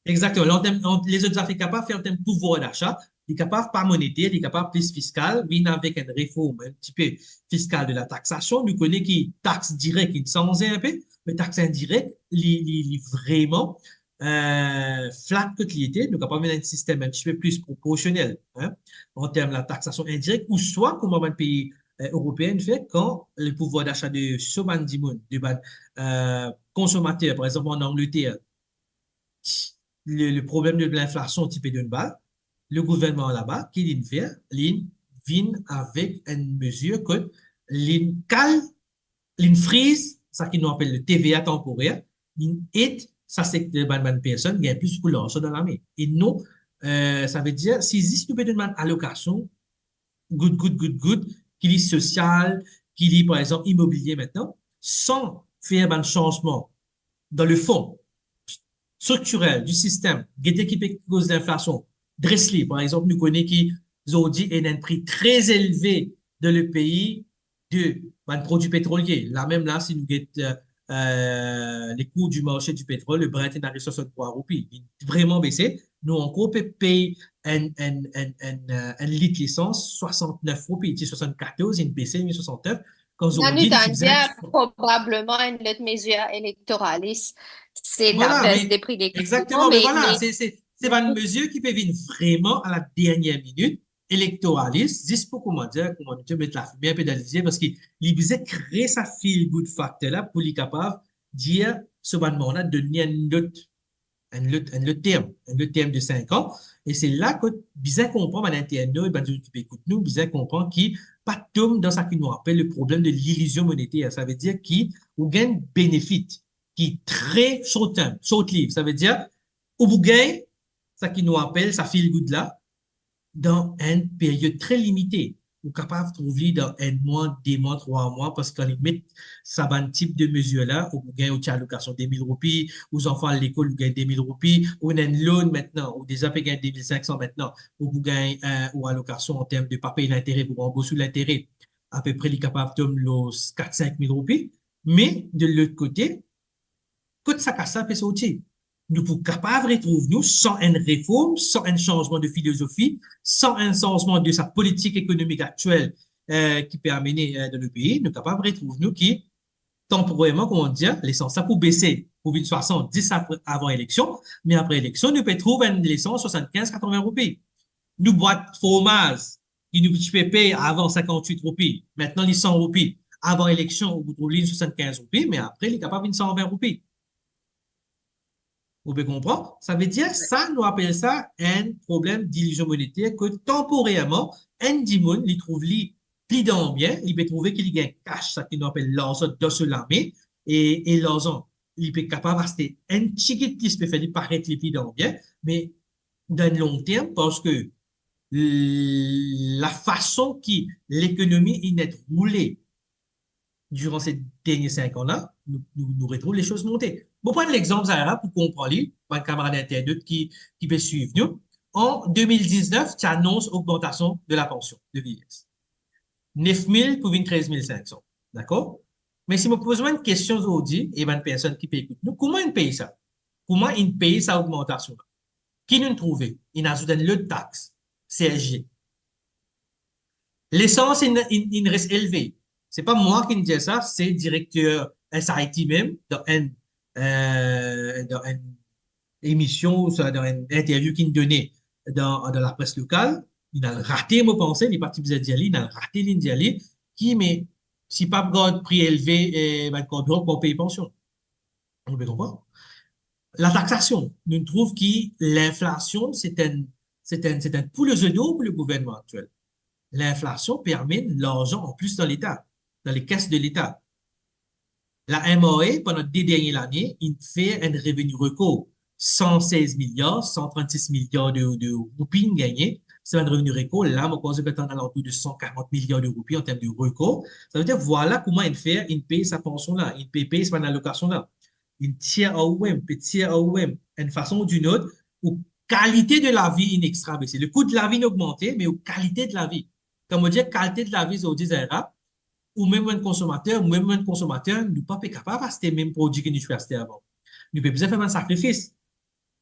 Egzakteman. An term, an, lezot zafer kapav fer an term pouvwar dacha, li kapav pa moneter, li kapav plis fiskal, vinn avek enn reform enn tipe fiskal de la taxation. Nou kone ki tax direk inn sanze enpe, me tax indirek, li, li, li vreman, eh, flat kot li ete. Nou kapav ena enn sistem enn tipe plis proporsionel, hein, an term la taxation indirek, ouswa kouma bann pei, eh, eropeen fer, kan le pouvwar dacha de so bann dimoun, de bann, eh, konsomater, par exanp, an Angleter, le, le problem de linflasion ti pe donn bal, le gouvernman laba, ki linn fer? Linn vinn avek enn mezir kot linn kal, linn friz sa ki nou apel le T V A tanporer, linn ed sa sekter, bann, bann personn gagn plis kou larzan dan lame. E non, eh, savedir, si zis nou pe donn bann alokasion, gout, gout, gout, gout, ki li sosial, ki li, par exanp, imobilie aster, san fer bann sanzman dan le fon striktirel di sistem, gete ki pe koz linflasion, dres li. Par exanp, nou kone ki zordi ena enn pri tre elve dan le pei de bann prodwi petrolie. La mem la, si nou get, eh, eh, le kou di marse di petrol, le Brent inn ariv swasanntrwa roupi. Li vreman bese. Nou ankor pe pey enn, enn, enn, enn, eh, enn lit lesans swasantnef roupi, ti swasannkatorz, inn bese, inn swasantnef. Kan zordi, nou dir probableman enn lot mezir elektoralis, se la bes de pri de karbiran, egzakteman, me, me vwala, se, se, se bann mezir ki pe vinn vreman a la dernie minit, elektoralis, zis pou, kouma dir, kouma nou dir, met lafime inpe dan lizie, parski li bizin kre sa feel good factor la pou li kapav dir so bann manm la donn li enn lot, enn lot, enn lot term, enn lot term de sink an. E se la kot bizin konpran bann internot, bann dimoun ki pe ekout nou, bizin konpran ki pa tom dan sa ki nou apel le problem de lilizion moneter. Savedir ki ou gagn benefit ki tre short term, short lived. Savedir, ou pou gagn sa ki nou apel sa feel good la dan enn period tre limite. Ou kapav trouv li dan enn mwa, de mwa, trwa mwa, parski kan li met sa bann tip de mezir la, ou pou gagn ou ti alokasion de mil roupi, ou zanfan al lekol, ou gagn de mil roupi, ou ena enn loan aster, ou deza pe gagn de mil sink san aster, ou pou gagn, eh, ou alokasion an term de pa pey lintere, pou ranbours ou lintere, apepre li kapav tom lor kat, sink mil roupi. Me de lot kote, kot sa kas la pe sorti? Nou pou kapav retrouv nou san enn reform, san enn sanzman de filozofi, san enn sanzman de sa politik ekonomik aktiel, eh, ki pe amene, eh, dan le pei, nou kapav retrouv nou ki, tanporerman, kouma dir, lesans la pou bese, pou vinn swasant, zis apre, avan eleksion, me apre eleksion, nou pe trouv enn lesans swasannkinz, katrevin roupi. Nou bwat fromaz, ki nou ti pe pey avan sinkantwit roupi, aster li san roupi. avan eleksion, ou pou trouv li inn swasannkinz roupi, me apre, li kapav vinn san vin roupi. Ou pe konpran? Savedir, sa, nou apel sa enn problem dilizion moneter, ke tanporerman, enn dimoun, li trouv li pli dan bien, li pe trouve ki li gagn cash, sa ki nou apel larzan dan so lame, e, e larzan, li pe kapav aste enn tigit plis, pe fer li paret li pli dan bien, me dan long term, parski l-, lafason ki lekonomi inn et roule diran se dernie sink an la, nou, nou, nou retrouv lesoz monte. Mo pran lexanp Zahra pou konpran li, bann kamarad internat ki, ki pe swiv nou. An de mil diznef, ti anons ogmantasion de lapansion de vieyes. Nef mil pou vinn trez mil sink san, dakor? Me si mo poz ou enn kestion zordi, e bann personn ki pe ekout nou, kouma inn pey sa? Kouma inn pey sa ogmantasion la? Ki nou trouve? Inn azout enn lot tax, C S G. Lesans inn, inn, inn res elve. Se pa mwa ki'nn dir sa, se direkter S I T mem, dan enn, eh, dan enn emision, ouswa dan enn interview ki'nn done dan, dan lapres lokal, inn al rate, mo panse, li pa ti bizin dir li, inn al rate, li'nn dir li, ki, me si pa gard pri elve, eh, bann karbiran, kouma pey pansion? Ou pe konpran? Lataxasion, nou trouv ki linflasion, se enn, se enn, se enn poule ozodor pou le gouvernman aktiel. Linflasion pe amenn larzan anplis dan Leta, dan lekes de Leta. La M R A, pandan de dernie lane, inn fer enn reveni rekor, san sez miliar, san trannsis miliar de, de roupi inn gagne. Se enn reveni rekor, la, mo krwar zot pe atann alantour de san karant miliar de roupi an term de rekor. Savedir, vwala kouma inn fer, inn pey sa pansion la, inn pe pey sa bann alokasion la. Inn tir ar ou mem, pe tir ar ou mem, enn fason ou dinn lot, ou kalite de lavi inn extra bese. Le kou de lavi inn ogmante, me ou kalite de lavi. Kan mo dir kalite de lavi, zordi Zahra, ou mem enn konsomater, ou mem enn konsomater, nou pa pe kapav aste mem prodwi ki nou ti pe aste avan. Nou pe bizin fer bann sakrifis.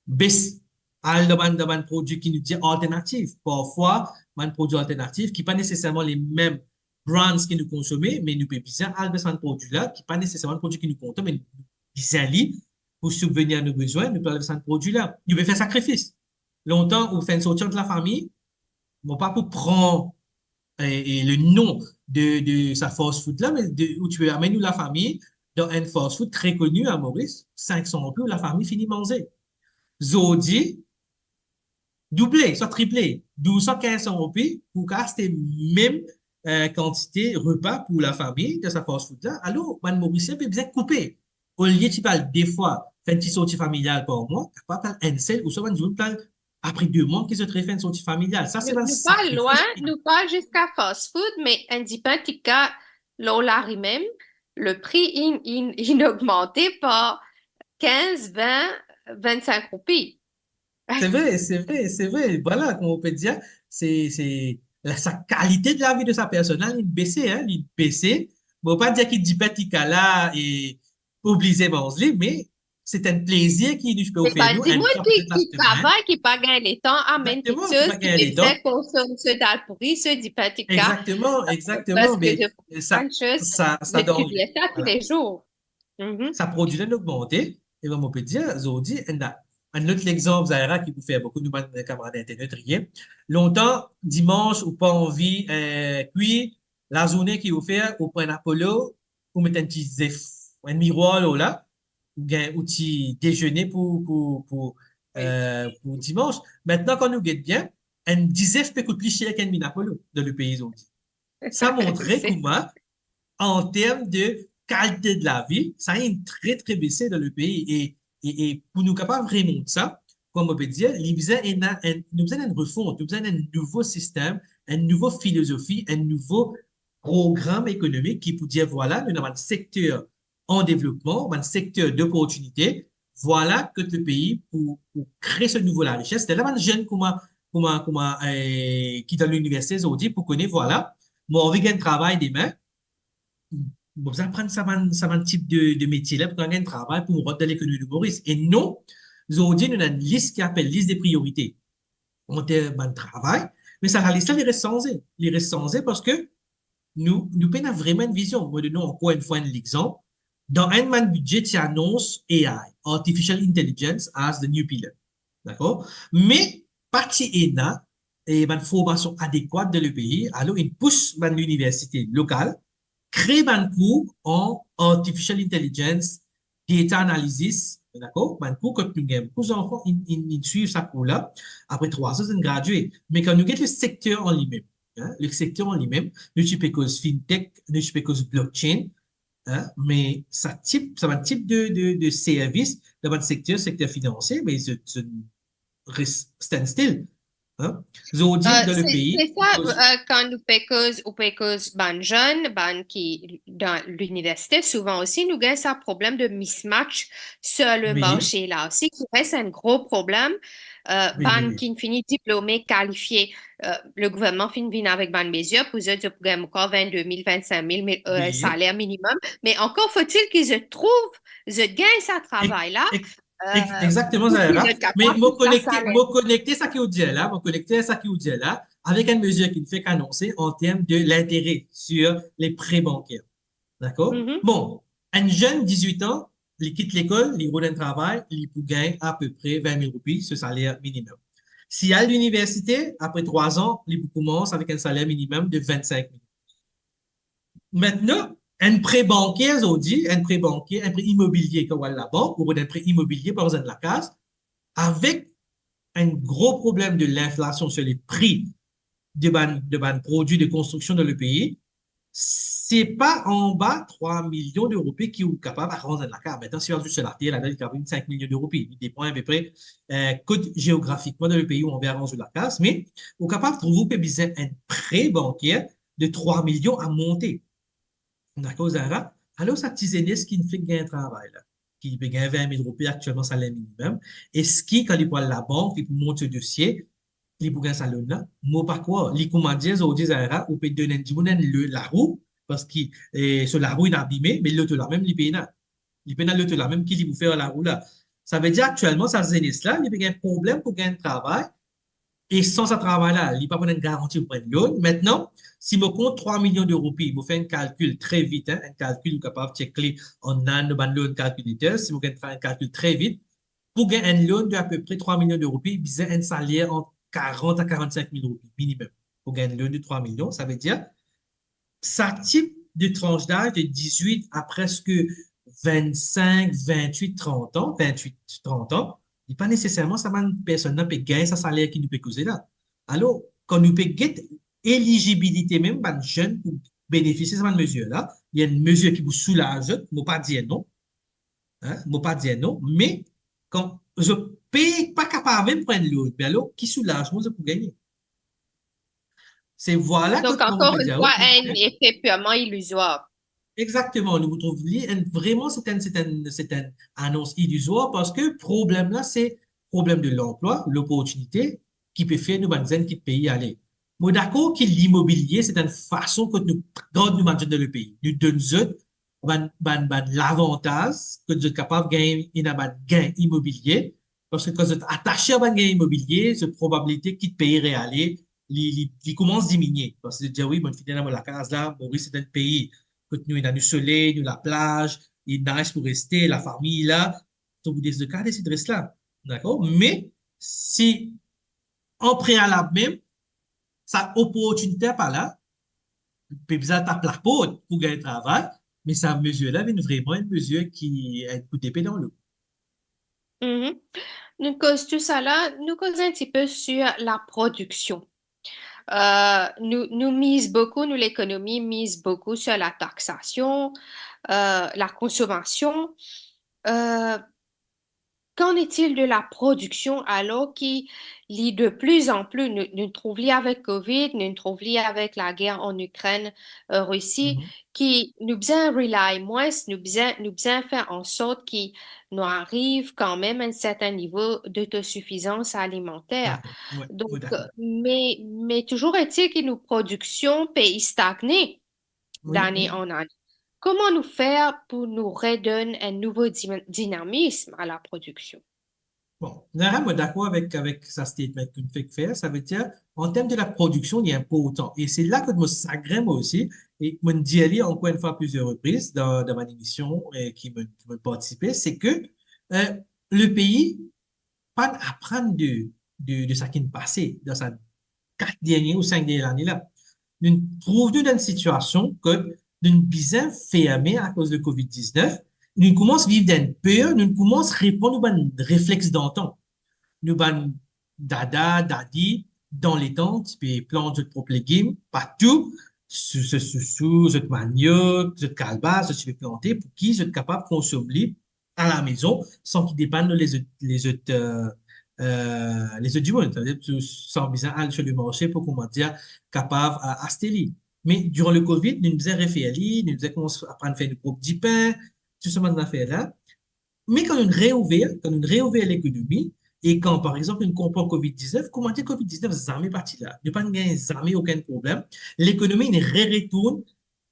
Bes, al dan bann, dan bann prodwi ki nou dir alternatif. Parfwa, bann prodwi alternatif ki pa neseserman lemem brands ki nou konsome, me nou pe bizin al vers bann prodwi la, ki pa neseserman prodwi ki nou kontan, me nou bizin li pou sibvenir nou bezwin, nou pe al vers bann prodwi la. Nou pe fer sakrifis. Lontan, ou finn sorti ant lafami, mo pa pou pran, e, e, le nom de, de sa fast food la, me de, ou ti pe amenn ou lafami dan enn fast food tre koni a Moris, sink san roupi, ou lafami fini manze. Zordi, double, swa triple, douz san, kinz san roupi, pou kapav aste mem, eh, kantite repa pou lafami dan sa fast food la. Alor, bann Morisien pe bizin koupe. Olie ti pe al de fwa, fer enn ti sorti familial par mwa, kapav al enn sel, ouswa bann dimoun pe al apre de mwa ki zot refer enn sorti familial. Sa se bann sakrifis ki... Nou pa lwin, nou pa ziska fast food, me enn dipin tika lor lari mem, le pri inn, inn, inn ogmante par kinz, vin, vinn-sink roupi. Se vre, se vre, se vre. Vwala, kouma ou pe dir, se, se, la, sa kalite de lavi de sa personn la, li bese, hein, li bese. Bon, pa dir ki dipin tika la, e oblize manz li, me se enn plezir ki nou pe ofer nou, enn dimoun ki, ki travay, ki pa gagn letan amenn kiksoz, ki pe bizin konsom so dal pouri, so dipin tika. Egzakteman, egzakteman. Parski me sa, sa, sa dan, sa toulezour. Sa prodwi la inn ogmante, e mem mo pe dir, zordi, enn, enn lot lexanp, Zahra, ki pou fer boukou nou bann kamarad internet riye. Lontan, dimans, ou pa anvi, eh, kwi, lazourne ki ou fer, ou pran enn Apollo, ou met enn ti zef, enn mirwar lor la, ou gagn, ou ti dezene pou, pou, pou, eh, pou dimans. Aster, kan nou get bien, enn dizef pe kout pli ser ki enn minn Apollo dan lepei zordi. Sa montre kouma, an term de kalite de lavi, sa inn tre, tre bese dan lepei. E, e, e pou nou kapav remont sa, kouma mo pe dir, li bizin ena enn, nou bizin enn refont, nou bizin enn nouvo sistem, enn nouvo filozofi, enn nouvo program ekonomik ki pou dir, vwala, nou ena bann sekter an devlopman, bann sekter doportinite, vwala kot lepei pou, pou kre so nouvo larises. Lerla bann zenn kouma, kouma, kouma, eh, ki dan liniversite zordi pou kone, vwala, mo anvi gagn travay demin, mo bizin aprann sa bann, sa bann tip de, de metie la pou gagn travay pou mo rant dan lekonomi de Moris. E non, zordi nou ena enn lis ki apel lis de priorite. An term bann travay, me sa lalis la, li res sanze. Li res sanze parski nou, nou pena vreman enn vizion. Mo donn ou ankor enn fwa enn lexanp. Dan enn bann bidze ti anons A I, Artificial Intelligence as the New Pillar. Dakor? Me pa ti ena, e, bann formasion adekwat dan lepei, alor inn pous bann liniversite lokal, kre bann kour an artificial intelligence, data analysis, dakor? Bann kour kot nou gagn boukou zanfan inn, inn, inn swiv sa kour la, apre trwa an zot inn gradie. Me kan nou get le sekter an limem, hein, le sekter an limem, nou ti pe koz fintech, nou ti pe koz blockchain, hein, me sa tip, sa bann tip de, de, de servis dan bann sekter, sekter finansie, me zot, zot res standstill. Hein? Zordi, euh, dan le pei, se sa, koz, euh, kan nou pe koz, ou pe koz bann zenn, bann ki dan liniversite, souvan osi, nou gagn sa problem de mismatch sur le marché la osi, ki res enn gro problem. Euh, bann ki fini diplome, kalifie, euh, le gouvernman finn vinn avek bann mezir pou zot, zot pou gagn ankor vennde mil, vennsenk mil, euh, saler minimem. Me ankor fotil ki zot trouv, zot gagn sa travay la. Ex-, ex-, exactement, Zahra. Me mo konekte, mo konekte sa ki ou dir la, mo konekte sa ki ou dir la, avek enn mezir ki fek anonse an term de lintere sur le pre banker. Dakor? Bon, enn zenn dizwit an, li kit lekol, li rod enn travay, li pou gagn apepre vin mil roupi, so saler minimem. Si al liniversite, apre trwa an, li pou koumans avek enn saler minimem de vennsenk mil. Aster, enn pre banker, zordi, enn pre banker, enn pre imobilie, kan ou al labank, ou rod enn pre imobilie pou ranz enn lakaz, avek enn gro problem de linflasion sur le pri de bann, de bann prodwi de konstriksion dan le pei, se pa anba trwa milion de roupi ki ou kapav ranz enn lakaz. Aster, si ou azout so later ladan, li kapav vinn senk milion de roupi. Li depann apepre, euh, kot zeografikman dan le pei ou anvi ranz ou lakaz, me ou kapav trouv ou pe bizin enn pre banker de trwa milion a monte. Dakor, Zahra? Alor, sa ti zenes ki fek gagn travay la, ki pe gagn vin mil roupi aktielman saler minimem, eski kan li pou al labank, li pou mont so dosie, li pou gagn sa loan la? Mo pa krwar. Li kouma dir zordi, Zahra, ou pe donn enn dimoun enn lo-, larou, parski, eh, so larou inn abime, me loto la mem, li pena. Li pena loto la mem, ki li pou fer larou la? Savedir aktielman, sa zenes la, li pe gagn problem pou gagn travay, e san sa travay la, li pa pou ena enn garanti pou pran enn loan. Aster, si mo kont trwa milion de roupi, mo fer enn kalkil tre vit, hein, enn kalkil ou kapav chek li online, dan bann loan calculator, si mo gagn fer enn kalkil tre vit, pou gagn enn loan de apepre trwa milion de roupi, bizin enn saler ant karant a karannsenk mil roupi minimem. Pou gagn enn loan de trwa milion, savedir, sa tip de transh daz de dizwit a preske vennsenk, vennwit, trant an, vennwit, trant an, li pa neseserman sa bann personn la pe gagn sa saler ki nou pe koze la. Alor, kan nou pe get elizibilite mem bann zenn pou benefisie sa bann mezir la, li enn mezir ki pou soulaz zot, mo pa dir non, hein, mo pa dir non, me kan zot pe pa kapav mem pran loan, be alor, ki soulazman zot pou gagne? Se vwala. Donk, kot, kouma ankor enn fwa, enn efe pirman ilizwar. Exakteman, nou pou trouv li enn, vreman, se enn, se enn, se enn anons ilizwar, parski problem la, se problem de lanplwa, loportinite, ki pe fer nou bann zenn kit pei ale. Mo dakor ki limobilie, se enn fason kot nou gard nou bann zenn dan le pei. Nou donn zot bann, bann, bann lavantaz, kot zot kapav gagn, ena bann gin imobilie, parski kan zot atase ar bann gin imobilie, zot probabilite kit pei re ale, li, li, li koumans diminie. Parski zot dir, wi, mo finn ena mo lakaz la, Moris se enn pei kot nou ena nou soley, nou laplaz, li nice pou reste, lafami la, to pou desi-, zot kapav deside res la. Dakor? Me si an prealab mem, sa loportinite pa la, pe bizin tap laport pou gagn travay, me sa mezir la vinn vreman enn mezir ki enn kout depe dan lo. Mhm. Nou koz tousala, nou koz enn tipe sur la prodiksion. Euh, nou, nou miz boukou, nou lekonomi miz boukou sur la taxation, euh, la consommation. Euh, qu'en est-il de la production, alors ki li de plus en plus, nou, nou trouv li avek Covid, nou trouv li avek lager an Ikrenn, euh, Risi, ki nou bizin rely mwins, nou bizin, nou bizin fer an sort ki nou ariv kanmem enn sertin nivo dotosifizans alimanter. Dakor. Wi, wi, dakor. Donk, me, me touzour est-il ki nou prodiksion pe stagne dane an ane. Kouma nou fer pou nou redonn enn nouvo di-, dinamis a la prodiksion? Bon, Nara, mo dakor avek, avek sa statement ki ou fek fer, savedir, an term de la prodiksion, li inportan. E se la kot mo sagrin, mwa osi, e mo dir li ankor enn fwa plizier repriz dan, dan bann emision, e ki mo, ki mo partisipe, se ke, euh, le pei pa'nn aprann de, de, de sa ki'nn pase dan sa kat dernie ou sink dernie lane la. Nou trouv nou dan enn sitiasion kot nou bizin ferme akoz de covid diznef, nou koumans viv dan enn per, nou koumans reponn nou bann reflex dantan. Nou bann dada, dadi, dan letan, ti pe plant zot prop legim, partou, sou, sou, sou, sou zot maniok, zot kalbas, zot ti pe plante, pou ki zot kapav konsom li alamezon, san ki depann lor lezot, lezot, eh, eh, lezot dimoun. Savedir, san bizin al lor lemarse pou, kouma dir, kapav, eh, aste li. Me diran le covid, nou bizin refer li, nou bizin koumans aprann fer nou prop dipin, tou sa bann zafer la. Me kan nou reouver, kan nou reouver lekonomi, e kan, par exanp, nou konpran covid diznef, kouma dir covid diznef zame pa ti la. Nou pa gagn zame okenn problem. Lekonomi, nou reretourn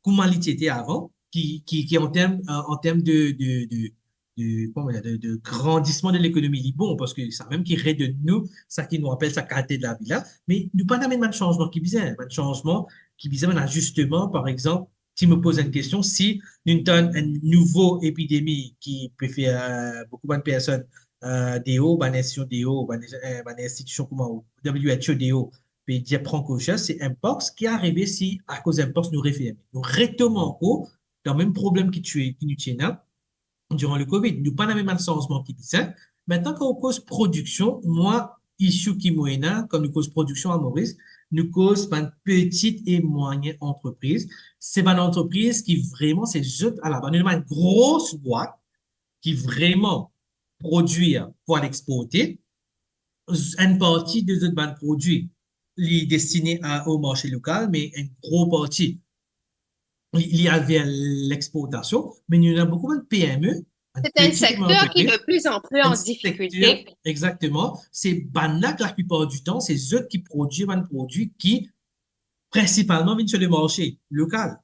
kouma li ti ete avan, ki, ki, ki an term, eh, an term de, de, de, de, kouma dir, de, de grandisman de lekonomi, li bon, parski sa mem ki redonn nou sa ki nou apel sa kalite de lavi la, me nou pa amenn bann sanzman ki bizin, bann sanzman ki bizin, bann azisteman, par exanp, si mo poz enn kestion, si nou tann enn nouvo epidemi ki pe fer, eh, boukou bann personn, eh, deor, bann institusion deor, bann, eh, bann institusion kouma W H O deor, pe dir pran konsians, se mpox, ki arive si akoz mpox nou referme? Nou retom ankor dan mem problem ki ti, ki nou ti ena diran le covid. Nou pa amenn bann sanzman ki bizin. Aster, kan ou koz prodiksion, mwa, issue ki mo ena, kan nou koz prodiksion a Moris, nou koz bann peti e mwayene antrepriz. Se bann antrepriz ki vreman, se zot alaba. Nou ena bann gro bwat ki vreman prodwir pou al exporte. Enn parti de zot bann prodwi, li destine a, o marse lokal, me enn gro parti, li, li al ver lexportasion, me nou ena boukou bann P M E, bann peti e mwayene antrepriz. C'est un secteur qui est de plus en plus en difficulté. Enn sekter, exakteman. Se bann la ki, laplipar ditan, se zot ki prodwir bann prodwi ki prinsipalman vinn lor lemarse lokal.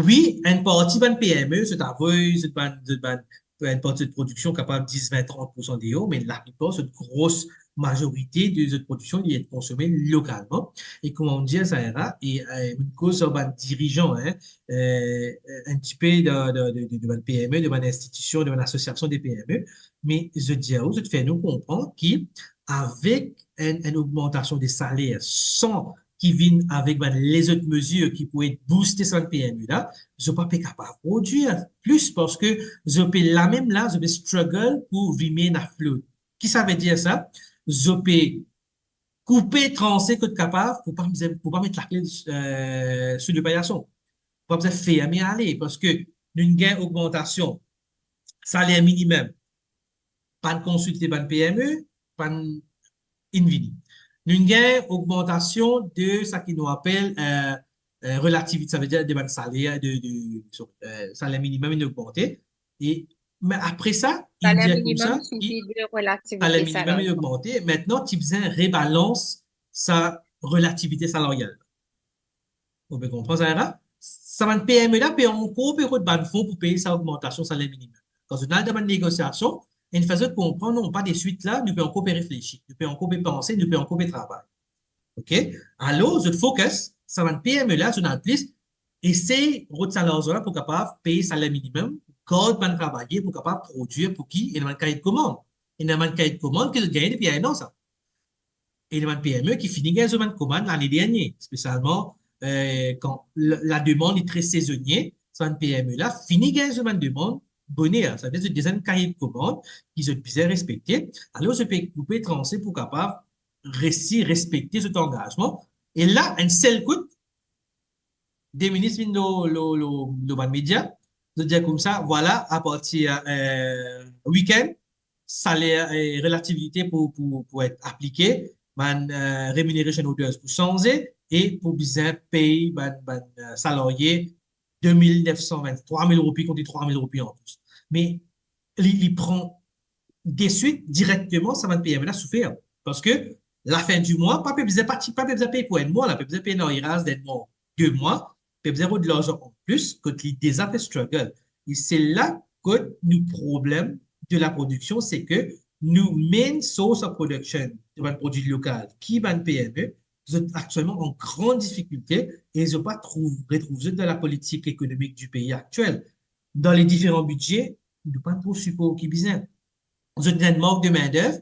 Wi, enn parti bann P M E, zot avoy zot bann, zot bann, enn parti zot prodiksion kapav dis, vin, trant poursan deor, me laplipar, zot gro mazorite de zot prodiksion, li ete konsome lokalman. E kouma nou dir, Zahra, e, eh, nou koz ar bann dirizan, hein, eh, enn tipe de, de, de, de, de bann P M E, de bann institusion, de bann asosiasion de P M E, me zot dir, zot fer nou konpran ki avek enn, enn ogmantasion de saler san ki vinn avek bann lezot mezir ki pou ed booste sa bann P M E la, zot pa pe kapav prodwir plis parski zot pe lamem la, zot pe struggle pou rimane aflot. Ki savedir sa? Zot pe koupe, transe kot kapav pou pa, pou pa met lakle, eh, sou lepayason. Pou pa bizin ferme ale, parski nou gagn ogmantasion saler minimem, pa'nn konsilte bann P M E, pa'nn inn vini. Nou gagn ogmantasion de sa ki nou apel, eh, eh, relativite, savedir de bann saler, de, de, eh, saler minimem inn ogmante. E, me apre sa, inn dir koumsa ki saler minimem inn ogmante. Saler minimem inn ogmante. Aster, ti bizin rebalans sa relativite salaryal. Ou pe konpran, Zahra? Sa bann P M E la pe ankor pe rod bann fon pou pey sa ogmantasion saler minimem. Kan zot al dan bann negosiasion, inn fer zot konpran, non, pa deswit la, nou pe ankor pe reflesi, nou pe ankor pe panse, nou pe ankor pe travay. Ok? Alor, zot focus, sa bann P M E la, zot ena plis esey rod sa larzan la pou kapav pey saler minimem, gard bann travayer pou kapav prodwir pou ki ena bann kaye de komann. Ena bann kaye de komann ki zot gagn depi enn an sa. E ena bann P M E ki fini gagn zot bann komann lane dernie, spesialman, eh, kan la, lademann li tre sezonie, sa bann P M E la fini gagn zot bann demann boner, savedir zot deza ena kaye de komann ki zot bizin respekte. Alor, zot pe koupe, transe pou kapav resi respekte zot angazman. E la, enn sel kout, de minis vinn lor, lor, lor, lor bann media, zot dir koumsa, vwala, apartir, eh, wikenn, saler, eh, relativite pou, pou, pou et aplike, bann, eh, remuneration orders pou sanze, e pou bizin pey bann, bann, eh, salarie de mil nef san vin, trwa mil roupi kont trwa mil roupi anplis. Me li, li pran deswit, direkteman, sa bann P M E la soufer. Parski lafin di mwa, pa pe bizin, pa ti, pa pe bizin pey pou enn mwa, la pe bizin pey enn aryeraz d'enn mwa, de mwa, pe bizin rod larzan anplis, kot li deza pe struggle. E se la kot nou problem de laprodiksion, se ke nou main source of production de bann prodwi lokal, ki bann P M E, zot aktielman an gran difikilte e zot pa trouv, retrouv zot dan lapolitik ekonomik di pei aktiel. Dan le diferan bidze, nou pa trouv sipor ki bizin. Zot ena enn mank de mindev,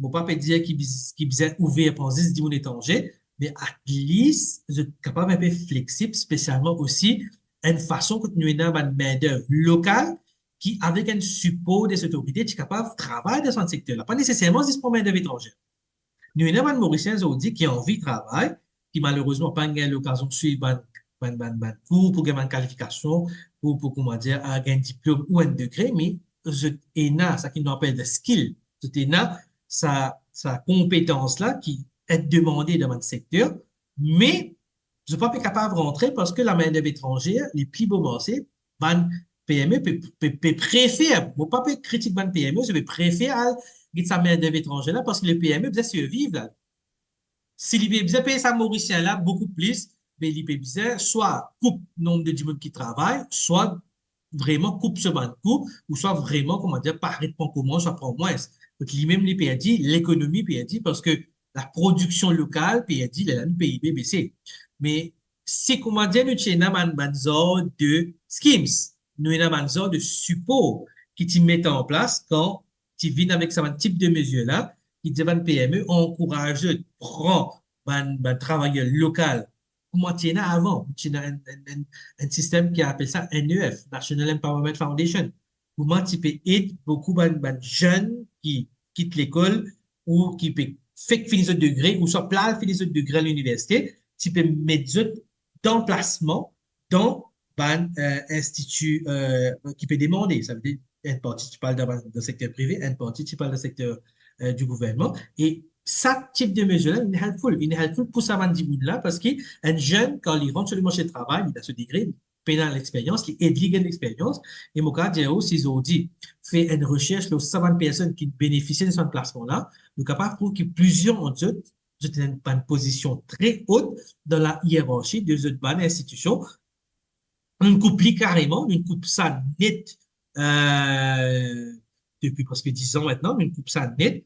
mo pa pe dir ki biz-, ki bizin ouver pran zis dimoun etranze, me at least zot kapav inpe fleksib, spesialman osi enn fason kot nou ena bann mindev lokal ki, avek enn sipor de zotorite, ti kapav travay dan sa sekter la. Pa neseserman zis pran mindev etranze. Nou ena bann Morisien, zordi, ki anvi travay, ki malerezman pa gagn lokazion swiv bann, bann, bann, bann kour pou gagn bann kalifikasion, pou, pou, kouma dir, a, gagn diplom ou enn degre, me zot ena sa ki nou apel the skill, zot ena sa, sa konpetans la ki et demande dan bann sekter, me zot pa pe kapav rantre parski lamendev etranze, li pli bon marse, bann P M E pe, pe, pe prefer, mo pa pe kritik bann P M E, zot pe prefer al get sa mendev etranze la parski le P M E bizin sirviv la. Si li pe bizin pey sa Morisien la boukou plis, be li pe bizin swa koup nonb de dimoun ki travay, swa vreman koup so bann kou, ou swa vreman, kouma dir, pa ret pran koman, swa pran mwins. Donk, limem li perdi, lekonomi perdi, parski laprodiksion lokal perdi, lerla nou P I B bese. Me si, kouma dir, nou ti ena bann, bann zar de schemes, nou ena bann zar de sipor ki ti met an plas kan ti vinn avek sa bann tip de mezir la, ki dir bann P M E, ankouraz zot, pran bann, bann travayer lokal, kouma ti ena avan, ti ena enn, enn, enn, enn sistem ki apel sa N E F, National Empowerment Foundation, kouma ti pe ed boukou bann, bann zenn ki kit lekol ou ki pe fek fini zot degre, ouswa pral fini zot degre liniversite, ti pe met zot dan plasman dan bann, eh, institi, eh, ki pe demande. Savedir, enn parti ti pral dan bann, dan sekter prive, enn parti ti pral dan sekter, eh, di gouvernman. E sa tip de mezir la, inn helpful, inn helpful pou sa bann dimoun la, parski enn zenn, kan li rant sou le marse travay, li ena so degre, li pena lexperyans, li ed li gagn lexperyans. E mo kapav dir ou, si zordi fer enn resers lor sa bann personn ki benefisie de sa bann plasman la, nou kapav trouv ki plizier ant zot, zot ena bann pozision tre ot dan la ierarsi de zot bann institision. Nou koup li kareman, nou koup sa net, eh, depi preske diz an aster, nou koup sa net.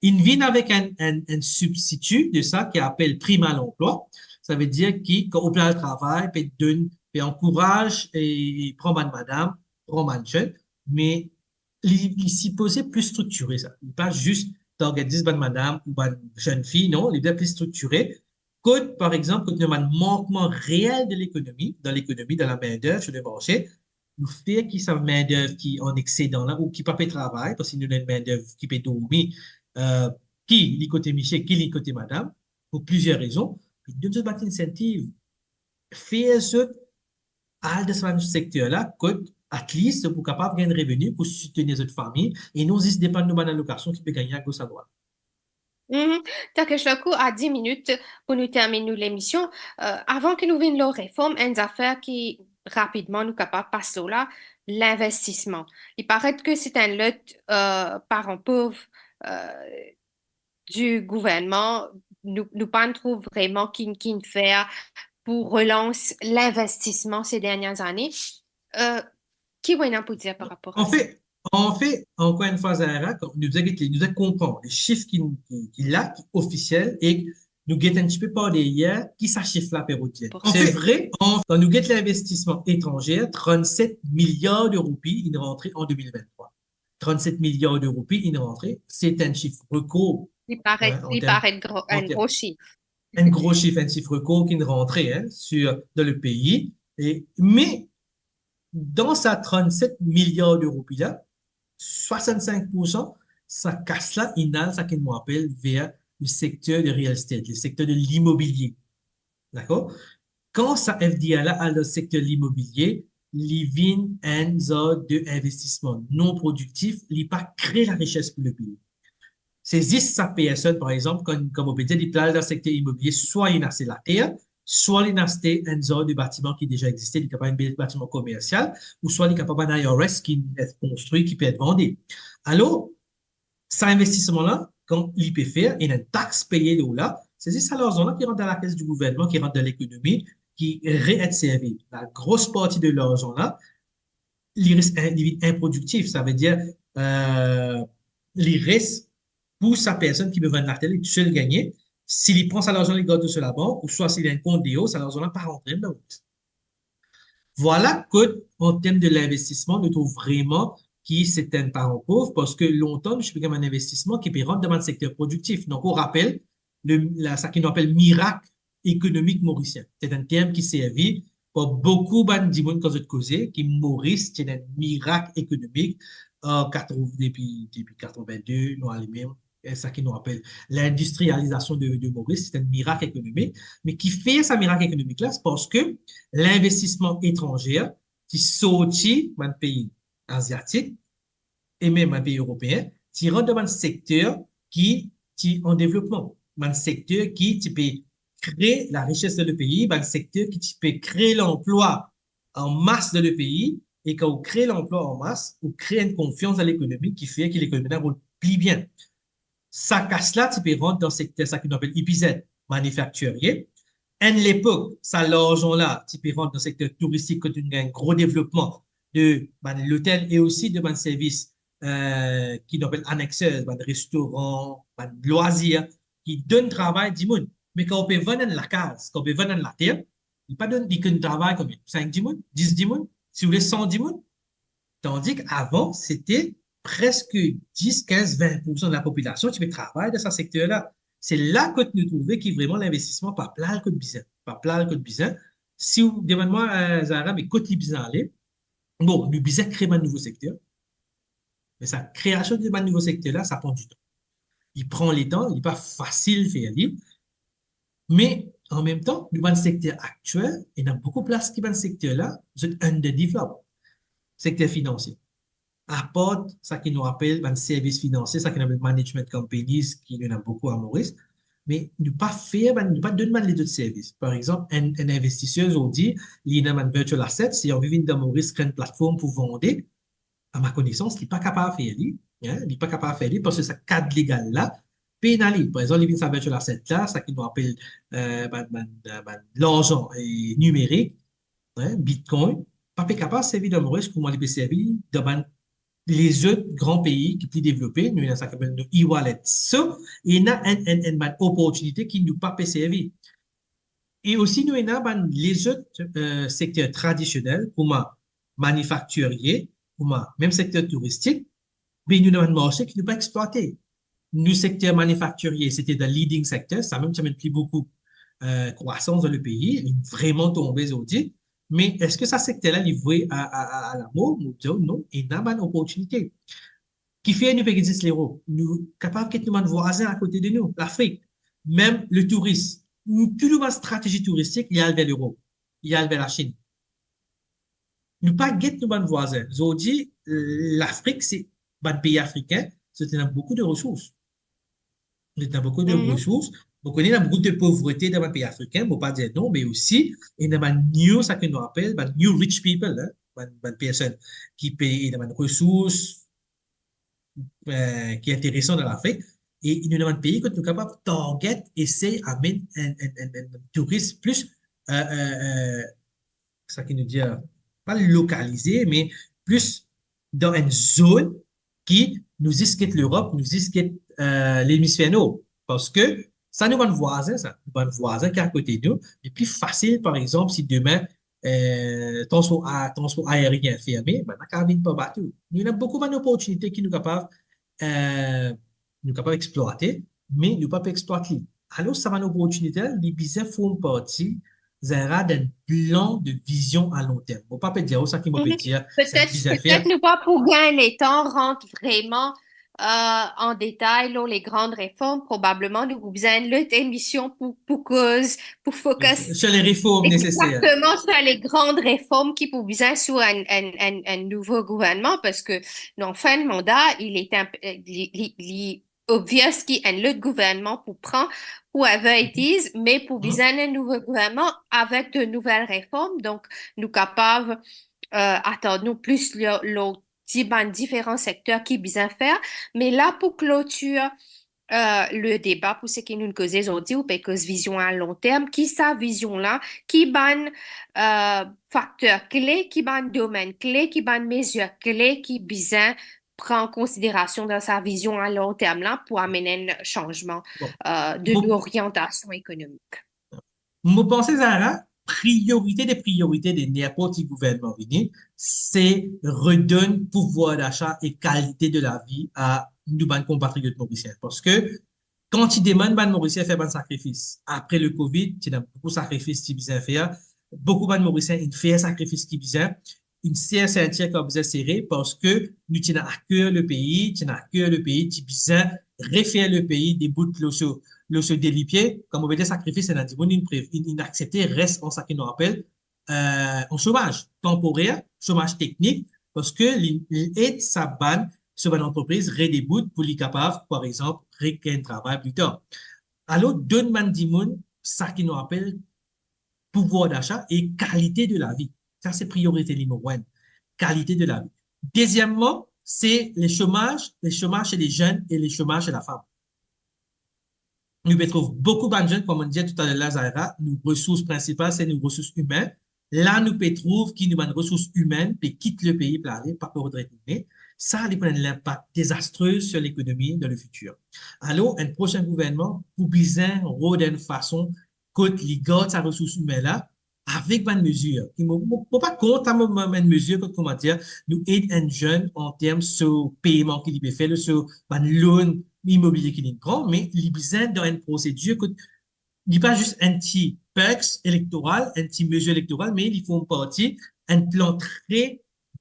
Inn vinn avek enn, enn, enn sibstiti de sa ki apel prim a lanplwa. Savedir ki kan ou pe al travay, pe donn, pe ankouraz e, e pran bann madam, pran bann zenn, me li, li sipoze pli striktire sa. Li pa zis target zis bann madam ou bann zenn fi, non, li bien pli striktire. Kot, par exanp, kot nou ena bann mankman reel de lekonomi, dan lekonomi, dan lamendev, sou le marse, nou fer ki sa mendev ki an exsedan la, ou ki pa pe travay, parski nou ena enn mendev ki pe dormi, eh, ki li kote misie, ki li kote madam, pou plizier rezon, e donn zot bann insentiv, fer zot al dan sa bann sekter la, kot at least zot pou kapav gagn reveni pou soutenir zot fami, e non zis depann lor bann alokasion ki pe gagne agos adrwat. Mhm. Takesh Lacour, a dis minit pou nou terminn nou lemision. Eh, avan ki nou vinn lor reform, enn zafer ki rapidman nou kapav pas lor la, linvestisman. Li paret ki se enn lot, eh, paran pov, eh, di gouvernman, nou, nou pa trouv vreman ki, ki inn fer pou relans linvestisman se dernie ane. Eh, ki ou ena pou dir par rapor a sa? Anfet, anfet, ankor enn fwa, Zahra, kan nou bizin get, nou bizin konpran le sif ki, ki, ki la, ki ofisiel, e nou get enn tipe par deryer ki sa sif la pe rod. Anfet, se vre, an, kan nou get linvestisman etranze, trannset miliar de roupi inn rantre an de mil vinn-trwa. Trannset miliar de roupi inn rantre, se enn sif rekor. Li paret, hein, li paret gro, enn gro sif. Enn gro sif, enn sif rekor ki inn rantre, hein, sur, dan le pei. E, me, dan sa trannset miliar de roupi la, swasannsink poursan sa kas la inn al, sa ki nou apel, ver le sekter de real estate, le sekter de limobilie. Dakor? Kan sa F D I la al dan sekter limobilie, li vinn enn zar de investisman non prodiktif, li pa kre larises pou le pei. Se zis sa personn, par exanp, kan, kan mo pe dir, li pe al dan sekter imobilie, swa li inn aste later, swa li inn aste enn zar de batiman ki deza existe, li kapav enn bel batiman komersial, ouswa li kapav bann I R S ki inn konstri, ki pe vande. Alor, sa investisman la, kan li pe fer, ena enn tax peye lor la, se zis sa larzan la ki rant dan lakes di gouvernman, ki rant dan lekonomi, ki re-et servi. La gros parti de larzan la, li res, li vinn inprodiktif, savedir, eh, li res pou sa personn ki pe vann later, li tousel gagne. Si li pran sa larzan, li gard so labank, ouswa si li ena enn kont deor, sa larzan la pa rantre dan lot. Vwala kot, an term de linvestisman, nou trouv vreman ki se enn paran pov, parski lontan, nou ti pe gagn bann investisman ki pe rant dan bann sekter prodiktif. Donk, ou rapel, le, la, sa ki nou apel mirak ekonomik morisien. Se enn term ki servi, Bon, boukou bann dimoun kan zot koze ki Moris ti ena enn mirak ekonomik, an katrev-, depi, depi katrev-enn-de, nou ale mem, e, sa ki nou apel lindistrializasion de, de Moris, se enn mirak ekonomik. Me kifer sa mirak ekonomik la? Se parski linvestisman etranze ti sorti bann pei aziatik, e mem bann pei eropeen, ti rant dan bann sekter ki ti an devlopman, bann sekter ki ti pe kre larises dan lepei, bann sekter ki ti pe kre lanplwa an mas dan lepei, e kan ou kre lanplwa an mas, ou kre enn konfians dan lekonomi ki fer ki lekonomi la roul pli bien. Sa kas la ti pe rant dan sekter sa ki nou apel E P Z, manifaktirie. Enn lepok, sa larzan la ti pe rant dan sekter touristik kot nou gagn gro devlopman de bann lotel e osi de bann servis, eh, ki nou apel annexes, bann restoran, bann lwazir, ki donn travay dimoun. Me kan ou pe vann enn lakaz, kan ou pe vann enn later, li pa donn, li konn travay konbien? Sink dimoun, dis dimoun, si ou le san dimoun. Tandis ki avan, sete preske dis, kinz, vin poursan de lapopilasion ki pe travay dan sa sekter la. Se la kot nou trouve ki vreman linvestisman pa pral kot bizin, pa pral kot bizin. Si ou demann mwa, eh, Zara, me kot li bizin ale? Bon, nou bizin kre bann nouvo sekter. Me sa kreasion de bann nouvo sekter la, sa pran ditan. Li pran letan, li pa fasil fer li. Me an mem tan, nou bann sekter aktiel, ena boukou plas ki bann sekter la, zot underdeveloped. Sekter finansie. Apart sa ki nou apel bann servis finansie, sa ki nou apel management companies, ki nou ena boukou a Moris, me nou pa fer bann, nou pa donn bann lezot servis. Par exanp, enn, enn investiser zordi, li ena bann virtual assets, li anvi vinn dan Moris, kre enn platform pou vande, a ma konesans, li pa kapav fer li, hein, li pa kapav fer li, parski sa kad legal la pena li. Par exanp, li vinn sa virtual asset la, sa ki nou apel, eh, bann, bann, eh, bann larzan, eh, nimerik, hein, Bitcoin, pa pe kapav servi dan Moris kouma li pe servi dan bann lezot gran pei ki pli devlope, nou ena sa ki apel nou e-wallet. So, ena enn, enn, enn bann oportinite ki nou pa pe servi. E osi nou ena bann lezot, eh, sekter tradisionel, kouma manifaktirie, kouma mem sekter touristik, me nou ena bann marse ki nou pa explwate. Nou sekter manifaktirie, sete the leading sector, samem ti amenn pli boukou, eh, krwasans dan lepei, li vreman tonbe zordi. Me eski sa sekter la, li vwe a, a, a, a lamor? Mo dir, non, ena bann oportinite. Kifer nou pe get zis Lerop? Nou kapav get nou bann vwazin akote de nou, Lafrik. Mem le touris, nou, tou nou bann stratezi touristik, li al ver Lerop, li al ver Lasinn. Nou pa get nou bann vwazin. Zordi, Lafrik, se bann pei afrikin, zot ena boukou de resours. Zot ena boukou de resours. Mo kone ena boukou de povrete dan bann pei afrikin, mo pa dir non, me osi, ena bann new, sa ki nou apel, bann new rich people, hein, bann, bann personn ki pe, ena bann resours, eh, ki interesan dan Lafrik. E nou ena bann pei kot nou kapav target, esey amenn enn, enn, enn, enn touris plis, eh, eh, eh, sa ki nou dir, pa lokalize, me plis dan enn zone ki nou zis get Lerop, nou zis get, eh, Lemisfer Nor. Parski sa nou bann vwazin, sa, nou bann vwazin ki akote nou, li pli fasil, par exanp, si demin, eh, transpor a-, transpor aerien ferme, bann la kapav vinn par bato. Nou ena boukou bann oportinite ki nou kapav, eh, nou kapav explwate, me nou pa pe explwat li. Alor, sa bann oportinite la, li bizin form parti, Zara, d'enn plan de vizion a long term. Mo pa pe dir ou sa ki mo pe dir, sa ki bizin fer. Petet nou pa pou gagn letan rant vreman, eh, an detay lor le gran reform. Probableman nou pou bizin enn lot emision pou, pou koz, pou focus sur les réformes nécessaires. Exactement, sur les grandes réformes ki pou bizin sou enn, enn, enn, enn nouvo gouvernman, parski, non, fin de manda, il est imp-, li, li, li obvious ki enn lot gouvernman pou pran, whoever it is, me pou bizin enn nouvo gouvernman avek de nouvel reform. Donk, nou kapav, eh, atann nou plis lor, lor di-, bann diferan sekter ki bizin fer. Me la, pou klotir, eh, le deba, pou seki nou koze zordi, ou pe koz vizion a long term, ki sa vizion la, ki bann, eh, fakter kle, ki bann domenn kle, ki bann mezir kle ki bizin pran konsiderasion dan sa vizion a long term la pou amenn enn sanzman, bon, eh, de, mo-, loriantasion ekonomik. Mo panse, Zara, priorite de priorite de ninport ki gouvernman vini, se redonn pouvwar dasa e kalite de lavi a nou bann konpatriot morisien. Parski kan ti demann bann Morisien fer bann sakrifis, apre le covid, ti ena boukou sakrifis ti bizin fer, Boukou bann Morisien inn fer sakrifis ki bizin, inn ser sintir ki bizin sere, parski nou ti ena aker lepei, ti ena aker lepei, ti bizin refer lepei debout lor so, lor so de lipie. Kan mo pe dir sakrifis, ena dimoun inn pre-, inn, inn aksepte res an seki nou apel, eh, an somaz tanporer, somaz teknik, parski li, li ed sa bann, so bann antrepriz redebout pou li kapav, par exanp, regagn travay pli tar. Alor, donn bann dimoun seki nou apel pouvwar dasa e kalite de lavi. Sa, se priorite nimero enn, kalite de lavi. Dezieman, se le chomaz, le chomaz chez les jeunes et le chomaz chez la femme. Nou pe trouv boukou bann zenn, kouma mo dir toutaler la, Zahira, nou resours prinsipal, se nou resours imin. La, nou pe trouv ki nou bann resours imin pe kit lepei pou ale, pa pe retourne. Sa, li pou ena enn linpak dezastre sur lekonomi dan lefitir. Alor, enn prosin gouvernman pou bizin rod enn fason kot li gard sa resours imin la, avek bann mezir. Ki mo, mo, mo pa kont, mo, mo, enn mezir kot, kouma dir, nou ed enn zenn an term so peyman ki li pe fer, so bann loan imobilie ki li pran, me li bizin dan enn prosedir kot li pa zis enn ti perks elektoral, enn ti mezir elektoral, me li form parti enn plan tre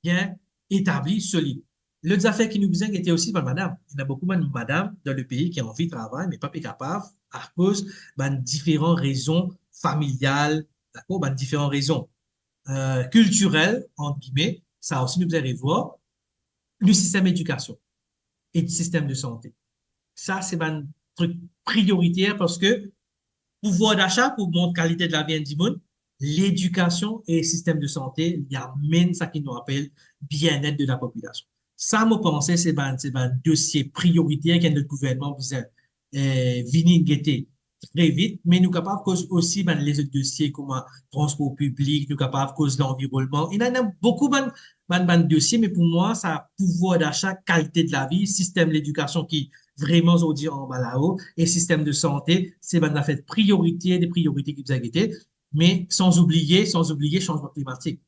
bien etabli, solid. Lot zafer ki nou bizin gete osi, bann madam. Ena boukou bann madam dan lepei ki anvi travay, me pa pe kapav akoz bann diferan rezon familial, dakor, bann diferan rezon, eh, kiltirel, ant gime, sa osi nou bizin revwar. Nou sistem edikasion e sistem de sante. Sa, se bann trik prioriter parski pouvwar dasa pou mont kalite de lavi enn dimoun, ledikasion e sistem de sante, li amenn seki nou apel bienet de la popilasion. Sa, mo panse, se bann, se bann dosie prioriter ki enn lot gouvernman bizin, eh, vini gete tre vit, me nou kapav koz osi bann lezot dosie kouma transpor piblik, nou kapav koz lanvironnman. Ena, ena boukou bann, bann, bann dosie, me pou mwa, sa pouvwar dasa, kalite de lavi, sistem ledikasion ki vreman zordi anba lao, e sistem de sante, se bann zafer prioriter, de priorite ki bizin gete, me san oubliye, san oubliye sanzman klimatik.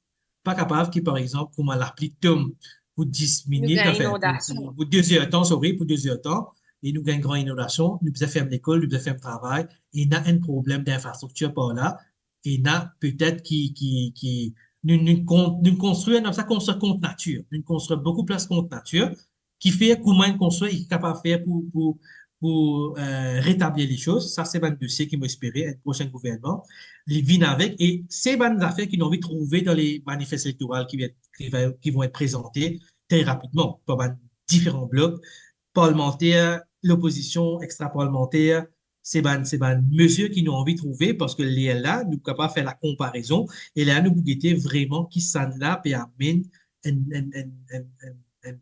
Pa kapav ki, par exanp, kouma lapli tom pou dis minit, anfin, pou, pou, pou de zer tan, sorry, pou de zer tan, e nou gagn gran inondasion, nou bizin ferm lekol, nou bizin ferm travay, ena enn problem dinfrastriktir par la, ena petet ki, ki, ki, nou, nou kon-, nou konstrir, nou sa konstrir kont natir, nou konstrir boukou plis kont natir, ki fer kouma nou konstrir, ki kapav fer pou, pou, pou, eh, retablir lesoz. Sa, se bann dosie ki mo espere enn prosin gouvernman li vinn avek, e se bann zafer ki nou anvi trouve dan le manifest elektoral ki vinn, ki va, ki vont et prezante tre rapidman par bann diferan blok, parlmanter, lopozision, extra-parlmanter, se bann, se bann mezir ki nou anvi trouve, parski lerla, nou kapav fer lakonparezon, e la, nou pou gete vreman kisannla pe amenn enn, enn, enn, enn, enn, enn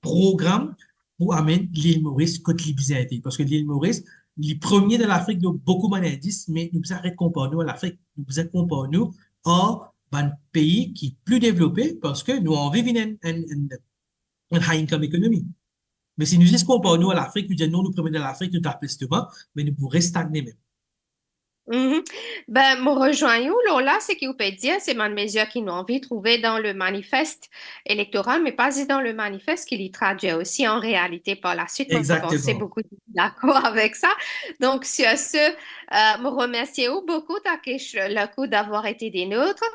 program pou amenn Lil Moris kot li bizin ete. Parski Lil Moris, li premie dan Lafrik, donk boukou bann indis, me nou bizin aret konpar nou ar Lafrik. Nou bizin konpar nou ar bann pei ki pli devlope, parski nou anvi vinn enn, enn, enn, enn high income economy. Me si nou zis konpar nou ar Lafrik, nou dir non, nou premie dan Lafrik, nou tap lestoma, me nou pou res stagne mem. Mhm. Ben, mo rezwenn ou, Lola, seki ou pe dir, se bann mezir ki nou anvi trouve dan le manifest elektoral, me pa zis dan le manifest, ki li tradwir osi an realite par laswit. Mo panse boukou dakor avek sa. Donk, sur ce, euh, mo remersie ou boukou, Takesh Lacour, d'avoir été des nôtres.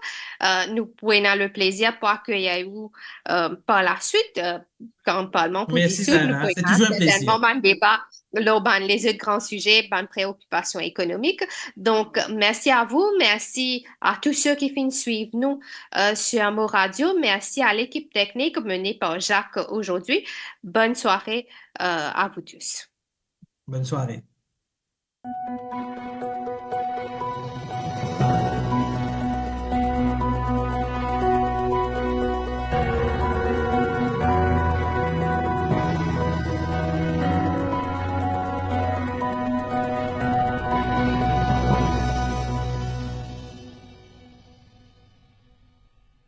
Euh, nou pou ena le plezir pou akeyir ou, euh, par laswit, euh, kan Parlman pou disoud, nou pou ena sertennman bann deba lor bann lezot gran size, bann preokipasion ekonomik. Donk, mersi a vou, mersi a tou seki finn swiv nou, euh, sur Mo Radio. Mersi a lekip teknik mene par Jacques ozordi. Bonne soirée, euh, à vous tous. Bonne soirée.